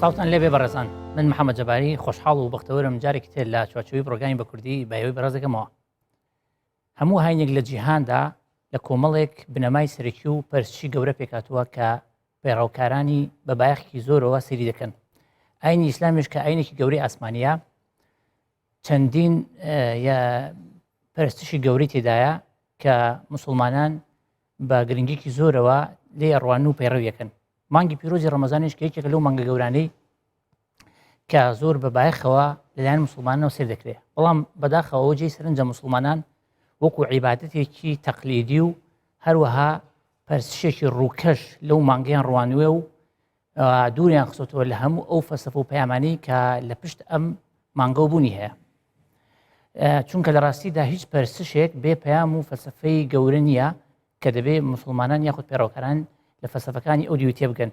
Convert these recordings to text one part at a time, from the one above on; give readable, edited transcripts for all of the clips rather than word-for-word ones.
سڵاوتان لێبێ بەڕێزان من محەممەد جەباری خۆشحاڵ و بەختەوەرم جارێکی تر لە چوارچێوەی پرۆگرامی بە کوردی بایەوەی بەڕێز دەکەمەوە هەموو هاینێک لە جیهاندا لە کۆمەڵێک بنەمای سەرەکی و پەرستشی گەورە پێکهاتووە کە پەیڕەوکارانی بە بایەخێکی زۆرەوە سەیری دەکەن. ئاینی ئیسلامیش کە ئاینێکی گەورەی ئاسمانییە چەندین پەرستشی گەورەی تێدایە کە مسلمانان بە گرنگێکی زۆرەوە لێ ڕوان و پەیڕەویەکەن مانگی پیرۆزی ڕەمەزانیش کە یەکێکە لەو مانگە گەورانەی کە زۆر بە بایەخەوە لەلایەن مسلمانەوە سێر دەکرێت بەڵام بەداخەوە جێی سەرنجە مسلمانان وەکو عیبادەتێکی تەقلیدی و هەروەها پەرستشێکی ڕووکەش لەو مانگەیان ڕوانوێ و دووریان خستۆتەوە لە هەموو ئەو فەلسەفە و پەیامانەی کە لە پشت ئەم مانگە و بوونی هەیە چونکە لە ڕاستیدا هیچ پەرستشێک بێ پەیام و فەلسەفەی گەورە نییە کە دەبێ مسلمانان یاخود پەیڕەوکاران لە فەلسەفەکانی ئەو دیو تێبگەن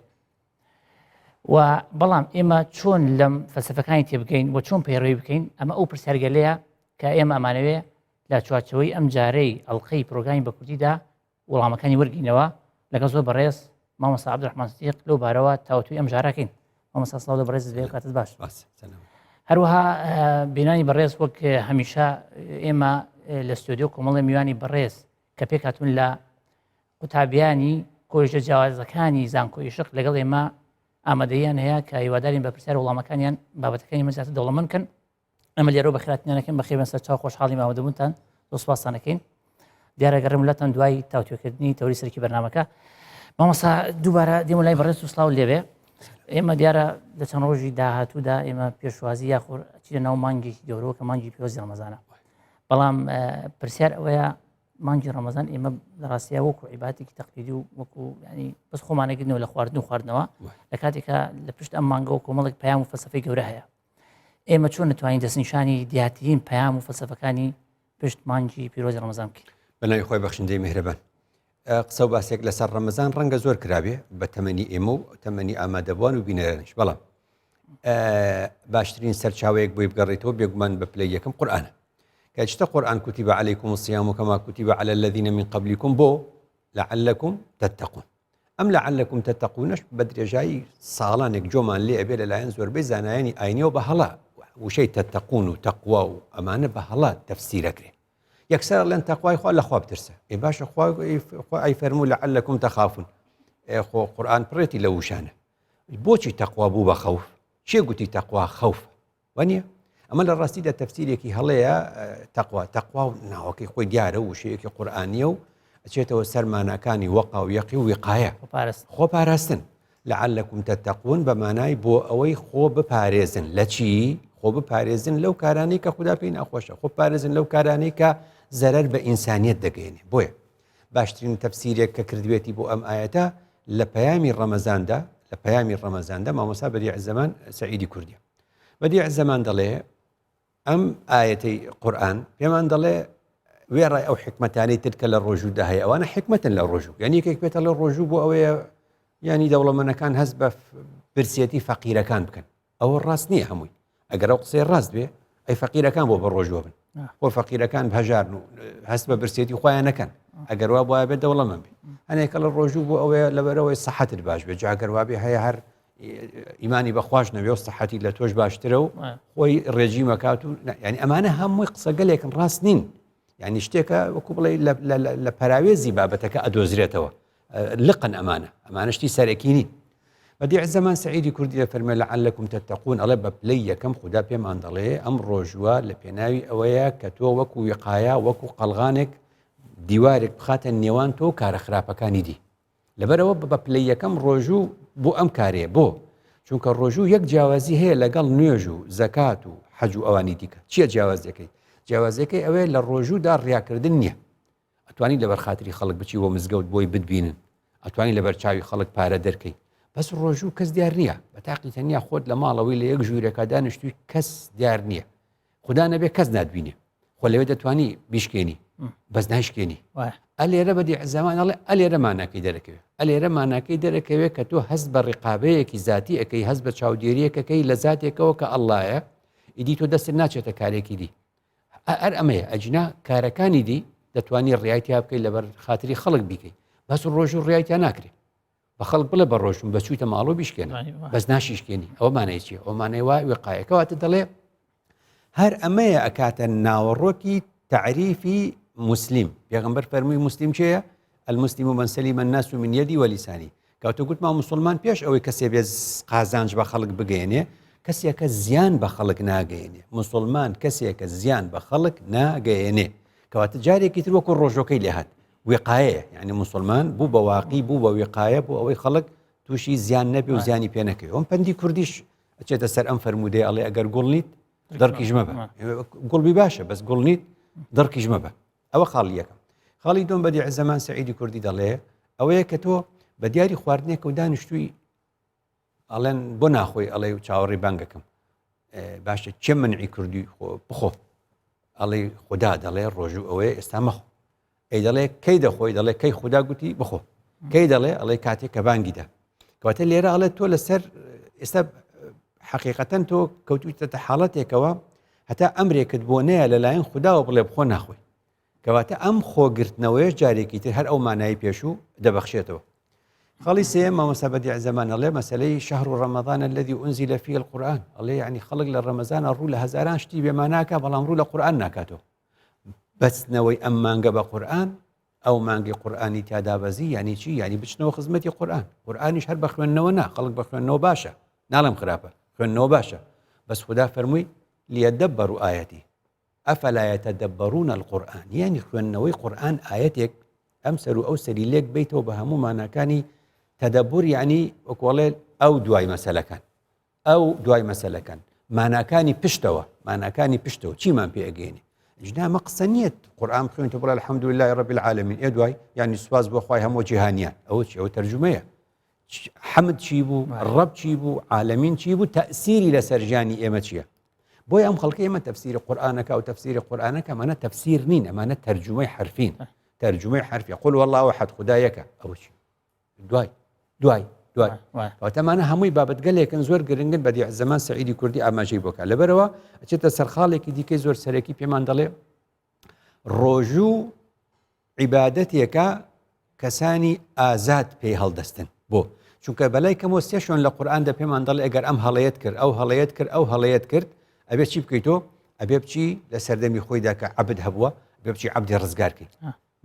و بەڵام ئێمە چۆن لەم فەلسەفەکانی تێبگەین و چۆن پەیڕەوی بکەین ئەمە ئەو پرسیارگەلەیە کە ئێمە ئەمانەوێ لە چوارچەوەی ئەم جارەی ئەڵلقەی پرۆگرامی بە کوردیدا وەڵامەکانی وەرگینەوە لەگەڵ زۆر بەڕێز مامۆستا عەبدولڕەحمان سدیق لەو بارەوە تاوتوی ئەم ژارەکەین مامۆستا سڵاو لە بەڕێزت بێ کاتت باش هەروەها بینانی بەڕێز وەک هەمیشە ئێمە لە ستۆدیۆ کۆمەڵی میوانی بەڕێز کە پێکهاتوون لە قوتابیانی کۆلێژە جیاوازەکانی زانکۆی شق لەگەڵ ئێمە ئامادەیان هەیە کە هیوادارین بە پرسیار وەڵامەکانیان بابەتەکانی مە زیاتر دەوڵەمەند کەن ئەمە لێرەوە بەخێراتنیان ئەکەین بەخێربێن سەرچاو خۆشحاڵی ئامادەبوونتان زۆر سوپاستان ئەکەین دیارە گەڕێم لاتان دوای تاوتوێکردنی تەوری سەرەکی بەرنامەکە مامۆستا دووبارە دێمە لای بەڕێز و سڵاو لێبێ ئێمە دیارە لە چەند ڕۆژی داهاتوودا ئێمە پێشوازی یاخۆر چیە ناو مانگێکی گەورەوە کە مانگی پیرۆزی ڕەمەزانە بەڵام پرسیار ئەوەیە مانگی ڕەمەزان ئێمە لە ڕاستیا وەکو عیباتێکی تەقلیدی و وەکو ینی بەس خۆمانەگرنەوە لە خواردن و خواردنەوە لە کاتێکا لە پشت ئەم مانگەوە کۆمەڵێک پەیام و فەلسەفەی گەورە هەیە ئێمە چۆن نتوانین دەستنیشانی دیارترین پەیام و فەلسەفەکانی پشت مانگی پیرۆزی ڕەمەزان بکەین؟ بەناوی خۆی بەخشندەی میهرەبان. قسە و باسێک لەسەر ڕەمەزان ڕەنگە زۆر کرابێ بە تەمەنی ئێمە و تەمەنی ئامادەبووان و بینەرانیش بەڵام باشترین سەرچاوەیەک بۆی بگەڕێتەوە بێگومان بە پلەی یەکەم قورئانە کە چتە قورئان كتب عليكم الصيام كما كتب على الذين من قبلكم بۆ لعلكم تتقون ئەم لعلکم تتقونەش بە درێژایی ساڵانێک جۆمان لێ ئەبێ لەلایەن زۆربەی زانایانی ئاینیەوە بە هەڵە وشەی تتقون و تەقوا و ئەمانە بە هەڵە تەفسیرەکرێ یەکسەر ئەڵێن تەقوای خوا لە خوا بترسە ئێ باشە خوا خوا ئەی فەرموو لعلکم تخافون ئێ خۆ قورئان پڕێتی لە وشانە بۆچی تەقوا بوو بە خەوف کێ گوتی تەقوا خەوف وانە ئەمە لە ڕاستیدا تەفسیرێکی هەڵەیە تەقوا تەقوا و ناوەکەی خۆی دیارە وشەیەکی قورئانیە و ئەچێتەوە سەر ماناکانی وەقا و یەقی و وقایە خۆپاراستن لعلکم تتقون بە مانای بۆ ئەوەی خۆ بپارێزن لە چی خۆ بپارێزن لەو کارانەی کە خودا پێی ناخۆشە خۆ پارێزن لەو کارانەی کە زەرەر بە ئینسانیت دەگەێنێ بۆیە باشترین تەفسیرێک کە کردوێتی بۆ ئەم ئاەتە لە پەیامی ڕەمەزاندا لە پەیامی ڕەمەزاندا مامۆسا بەدیع زەمان سەعیدی کوردیە بەدیع زەمان دەڵێ ئەم ئاەتەی قورآن پێمان دەڵێ وێڕای ئەو حکمتانەی تر کە لە ڕۆژوودا هەیە ئەوانە حکمتن لە ڕۆژوو یعنی یەکێک پێتە لە ڕۆژوو بۆ ئەوەیە ینی دەوڵەمەنەکان هەست بە برسێتی فەقیرەکان بکەن ئەوە ڕاست نییە هەمووی ئەگەر ئەو قسەی ڕاست بێ ئەی فەقیرەکان بۆ بە ڕۆژوە بن بۆ فەقیرەکان هەژارن و هەست بە برسێتی خۆیان نەکەن ئەگەر وا بواە بێت دەوڵەمەند بێ هەنێکە لە ڕۆژوو بۆ ئەوەیە لەبەرەوەی سەحەتت باش بێت جاگەر وابێ هەیە هەر ئیمانی بەخواش نەوێ و سەحەتی لە تۆش باشترە و خۆی ڕێجیمەکات و ینی ئەمانە هەمووی قسەگەلێکن ڕاست نین یعنی شتێکە وەکو بڵێ لە پەراوێزی بابەتەکە ئەدۆزرێتەوە لقن ئەمانە ئەمانە شتی سەرەکی نین بەدیع زەمان سعیدی کوردی دەفەرمێ لعلکم تتقون ئەڵێ بە پلەی یەکەم خودا پێمان دەڵێ ئەم ڕۆژوە لە پێناوی ئەوەیە کە تۆ وەکو وقایا وەکو قەڵغانێک دیوارێک بخاتە نێوان تۆ کارە خراپەکانی دی لەبەرەوە بە پلەی یەکەم ڕۆژوو بۆ ئەم کارەیە بۆ چونکە ڕۆژوو یەک جیاوازی هەیە لەگەڵ نوێژ و زەکات و حەج و ئەوانی دیکە چییە جیاوازیەکەی جیاوازیەکەی ئەوەیە لە ڕۆژوودا ڕیاکردن نییە ئەتوانی لەبەر خاتری خەڵک بچی بۆ مزگەوت بۆی بتبینن ئەتوانی لەبەر چاوی خەڵک پارە دەرکەی بەس ڕۆژوو کەس دیار نییە بە تاقی تەنیا خۆت لە ماڵەوەی لە یەک ژوورێکا دانیشتووی کەس دیار نییە خدا نەبێ کەس ناتبینێ خۆ لەوێ دەتوانی بیشکێنی بەس نایشکێنی ئەلێرە بەدی زەمان ئەڵێ ئەلێرە ماناکەی دەرەکەوێ ئەلێرە ماناکەی دەرەکەوێ کە تۆ هەست بە ڕقابەیەکی زاتی ئەەکەی هەست بە چاودێریەکەکەی لە زاتێکەوە کە ئەڵایە ئیدی تۆ دەستت ناچێتە کارێکی دی هەر ئەمەیە ئەجینا کارەکانی دی دەتوانی ڕیای تیا بکەیت لەبەر خاتری خەڵک بیکەیت بەس ڕۆژ و ڕیای تیا ناکرێت. بە خەڵک بڵێ بە ڕۆژوم بە چوویتە ماڵۆ بیشکێنە بەس ناشیشکێنی ئەوە مانای چیە ئەو مانای وا وقایەکەواتە دەڵێ هەر ئەمەیە ئەکاتە ناوەڕۆکی تەعریفی موسلیم پێغمبەر فەرمووی موسلیم کێیە المسلم من سلم الناس من يدي ولساني کاتۆ گوتمان مسلمان پێش ئەوەی کەسێ بێ قازانج بە خەڵک بگەێنێ کەسێکە زیان بە خەڵک ناگەێنێ مسلمان کەسێکە زیان بە خەڵک ناگەێنێ کەواتە جارێکی تر وەکو ڕۆژەکەی لێهات وقایەیە یعنی مسلمان بوو بە واقی بوو بە وقایە بۆ ئەوەی خەڵک تووشی زیان نەبێ و زیانی پێ نەکەوێ ئەم پەندی کوردیش ئەچێتە سەر ئەم فەرموودەی ئەڵێ ئەگەر گوڵ نیت دڕکیش مەبە گوڵبی باشە بەس گوڵ نیت دڕکیش مەبە ئەوە خاڵی یەکەم خاڵی دوم بەدی زەمان سعیدی کوردی دەڵێ ئەوەیە کە تۆ بە دیاری خواردنێکە و دانیشتووی ئەڵێن بۆ ناخۆی ئەڵێ و چاوەڕی بانگەکەم باشە چێ منعی کوردی خۆ بخۆ ئەڵێ خدا دەڵێ ڕۆژوو ئەوەیە ئێستا مەخۆ ئەی دەڵێ کەی دەخۆی دەڵێ کەی خودا گوتی بخۆ کەی دەڵێ ئەڵێ کاتێک کە بانگی دا کەواتە لێرە ئەڵێ تۆ لەسەر ئێستا حقیقەتەن تۆ کەوتویتە حاڵەتێکەوە هەتا ئەمرێکت بۆ نەیە لەلایەن خودداوە بڵێ بخۆ ناخۆی کەواتە ئەم خۆگرتنەوەیش جارێکی تر هەر ئەو مانایی پێشوو دەبەخشێتەوە خەڵی سێ مامۆستا بەدیع زەمان ئەڵێ مەسلەی شهر رمضان الذي أنزل فيه القرآن ئەڵێ یعنی خەڵک لە ڕەمەزانە ڕوو لە هەزاران شتی بێماناکە بەڵام ڕوو لە قورآن ناکاتەوە بەستنەوەی ئەم مانگە بە قورئان ئەو مانگی قورئانی تیادابەزی یعنی چی یعنی بچنەوە خزمەتی قورئان قورئانیش هەر بە خوێندنەوە نا خەڵک بە خوێندنەوە باشە ناڵێم خراپە خوێندنەوە باشە بەس خودا فەرمووی ليدبروا آياته أفلا يتدبرون القرآن یعنی خوێندنەوەی قورئان ئایەتێک ئەم سەر و ئەو سەری لێک بیتەوە بە هەموو ماناکانی تەدەبور یعنی وەکوڵێ ئەو دوای مەسەلەکان ئەو دوای مەسەلەکان ماناکانی پشتەوە ماناکانی پشتەوە چیمان پێ ئەگەێنێ ژنا مە قسە نییە قورآن بخوێنتە بڵێ الحمد لله رب العالمین ئێ دوای یعنی سوپاس بۆ خوای هەموو جیهانیان ئەوە چی ئەوە تەرجومەیە حەمد چی بوو ڕەب چی بوو عالمین چی بوو تەسیری لەسەر ژیانی ئێمە چییە بۆی ئەم خەڵکی ئێمە تەفسیری قورآانەکە و تەفسیری قورآانەکە ئەمانە تەفسیر نین ئەمانە تەرجومەی حرفین تەرجومەی حرفی قل والله احد خدا یەکە ئەوە چی دوای دوای دوای واتەمانە هەمووی بابەتگەلێکن زۆر گرنگن بەدیع زەمان سعیدی کوردی ئاماژەی بۆکە لەبەرەوە ئەچێتە سەرخاڵێکی دیکەی زۆر سەرەکی پێمان دەڵێ ڕۆژوو عیبادەتێکە کەسانی ئازاد پێی هەڵدەستن بۆ چونکە بەلای کەمەوە سێ شوێن لە قورئاندا پێمان دەڵێ ئەگەر ئەم هەڵەیەت کرد ئەو هەڵەیەت کرد ئەو هەڵەیەت کرد ئەبێ چی بکەیتەوە ئەبێ بچی لە سەردەمی خۆیدا کە عەبد هەبووە ئەبێ بچی عەبدی ڕزگارکەی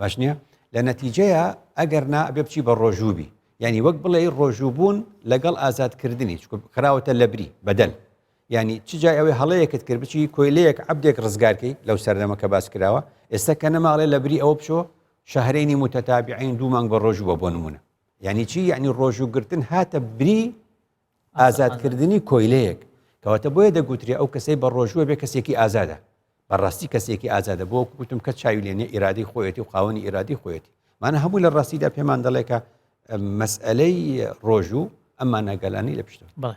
باش نییە لە نەتیجەیە ئەگەر نا ئەبێ بچی بە ڕۆژوو بی یعنی وەک بڵێ ڕۆژوو بوون لەگەڵ ئازادکردنی چونکە خراوەتە لەبری بەدەل یعنی چ جای ئەوەی هەڵەیەکت کرد بچی کۆیلەیەک عەبدێک ڕزگارکەی لەو سەردەمە کە باس کراوە ئێستا کە نەماڵێ لەبری ئەوە بچۆ شهرین متتابعین دوو مانگ بە ڕۆژوو بە بۆ نمونە یعنی چی یعنی ڕۆژوو گرتن هاتە بری ئازادکردنی کۆیلەیەک کەواتە بۆیە دەگوترێ ئەو کەسەی بە ڕۆژووە بێ کەسێکی ئازادە بەڕاستی کەسێکی ئازادە بۆ گوتم کە چاوی لێنێ ئیرادەی خۆیەتی و خاوەنی ئیرادی خۆیەتی مانە هەموو لە ڕاستیدا پێمان دەڵێ کە مەسئلەی ڕۆژوو ئەم ماناگەلانی لە پشتەوە بەڵێ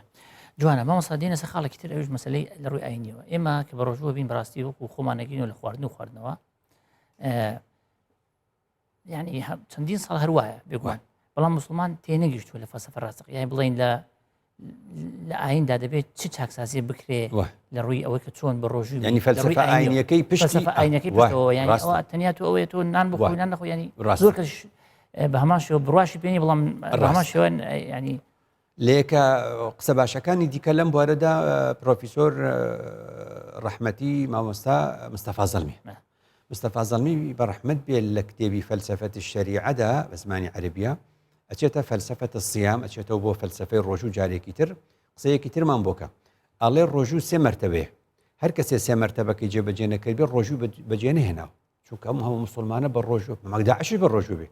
جوانە مامۆستا دێنە سەر خاڵێکی تر ئەویش مەسەلەی لە ڕووی ئاینیەوە ئێمە کە بە ڕۆژووە بین بەڕاستی وەکو خۆمان نەگرین و لە خواردن و خواردنەوە یعنی چەندین ساڵ هەر وایە بێگومان بەڵام مسلمان تێنەگەیشتووە لە فەلسەفە ڕاستەقە یانی بڵین لە لە ئایندا دەبێت چ چاکسازی بکرێ لە ڕووی ئەوەی کە چۆن بە ڕۆژوو ینی فەلسەفە ئاینیەکەی پشتی ئاینەکەی پشتەوە یانی ئەوە تەنیا تۆ ئەوەیە تۆ نان بخۆی نان نەخۆی ینی زۆر کەس بە هەمان شێوە بڕواشی پێنی بەڵام بە هەمان شێوە ینی لەیەکە قسە باشەکانی دیکە لەم بوارەدا پرۆفیسۆر ڕەحمەتی مامۆستا مستەفا زەڵمی مستەفا زەڵمی بە ڕەحمەت بێ لە کتێبی فەلسەفەت شەریعەدا بە زمانی عەربیە ئەچێتە فەلسەفەت سیام ئەچێتەوە بۆ فەلسەفەی ڕۆژوو جارێکی تر قسەیەکی ترمان بۆکە ئەڵێ ڕۆژوو سێ مەرتەبەیە هەر کەسێ سێ مەرتەبەکەی جێبەجێ نەکردبێ ڕۆژوو بەجێ نەهێناوە چونکە ئەم هەموو مسلمانە بە ڕۆژوو مەگداعشی بە ڕۆژوو بێ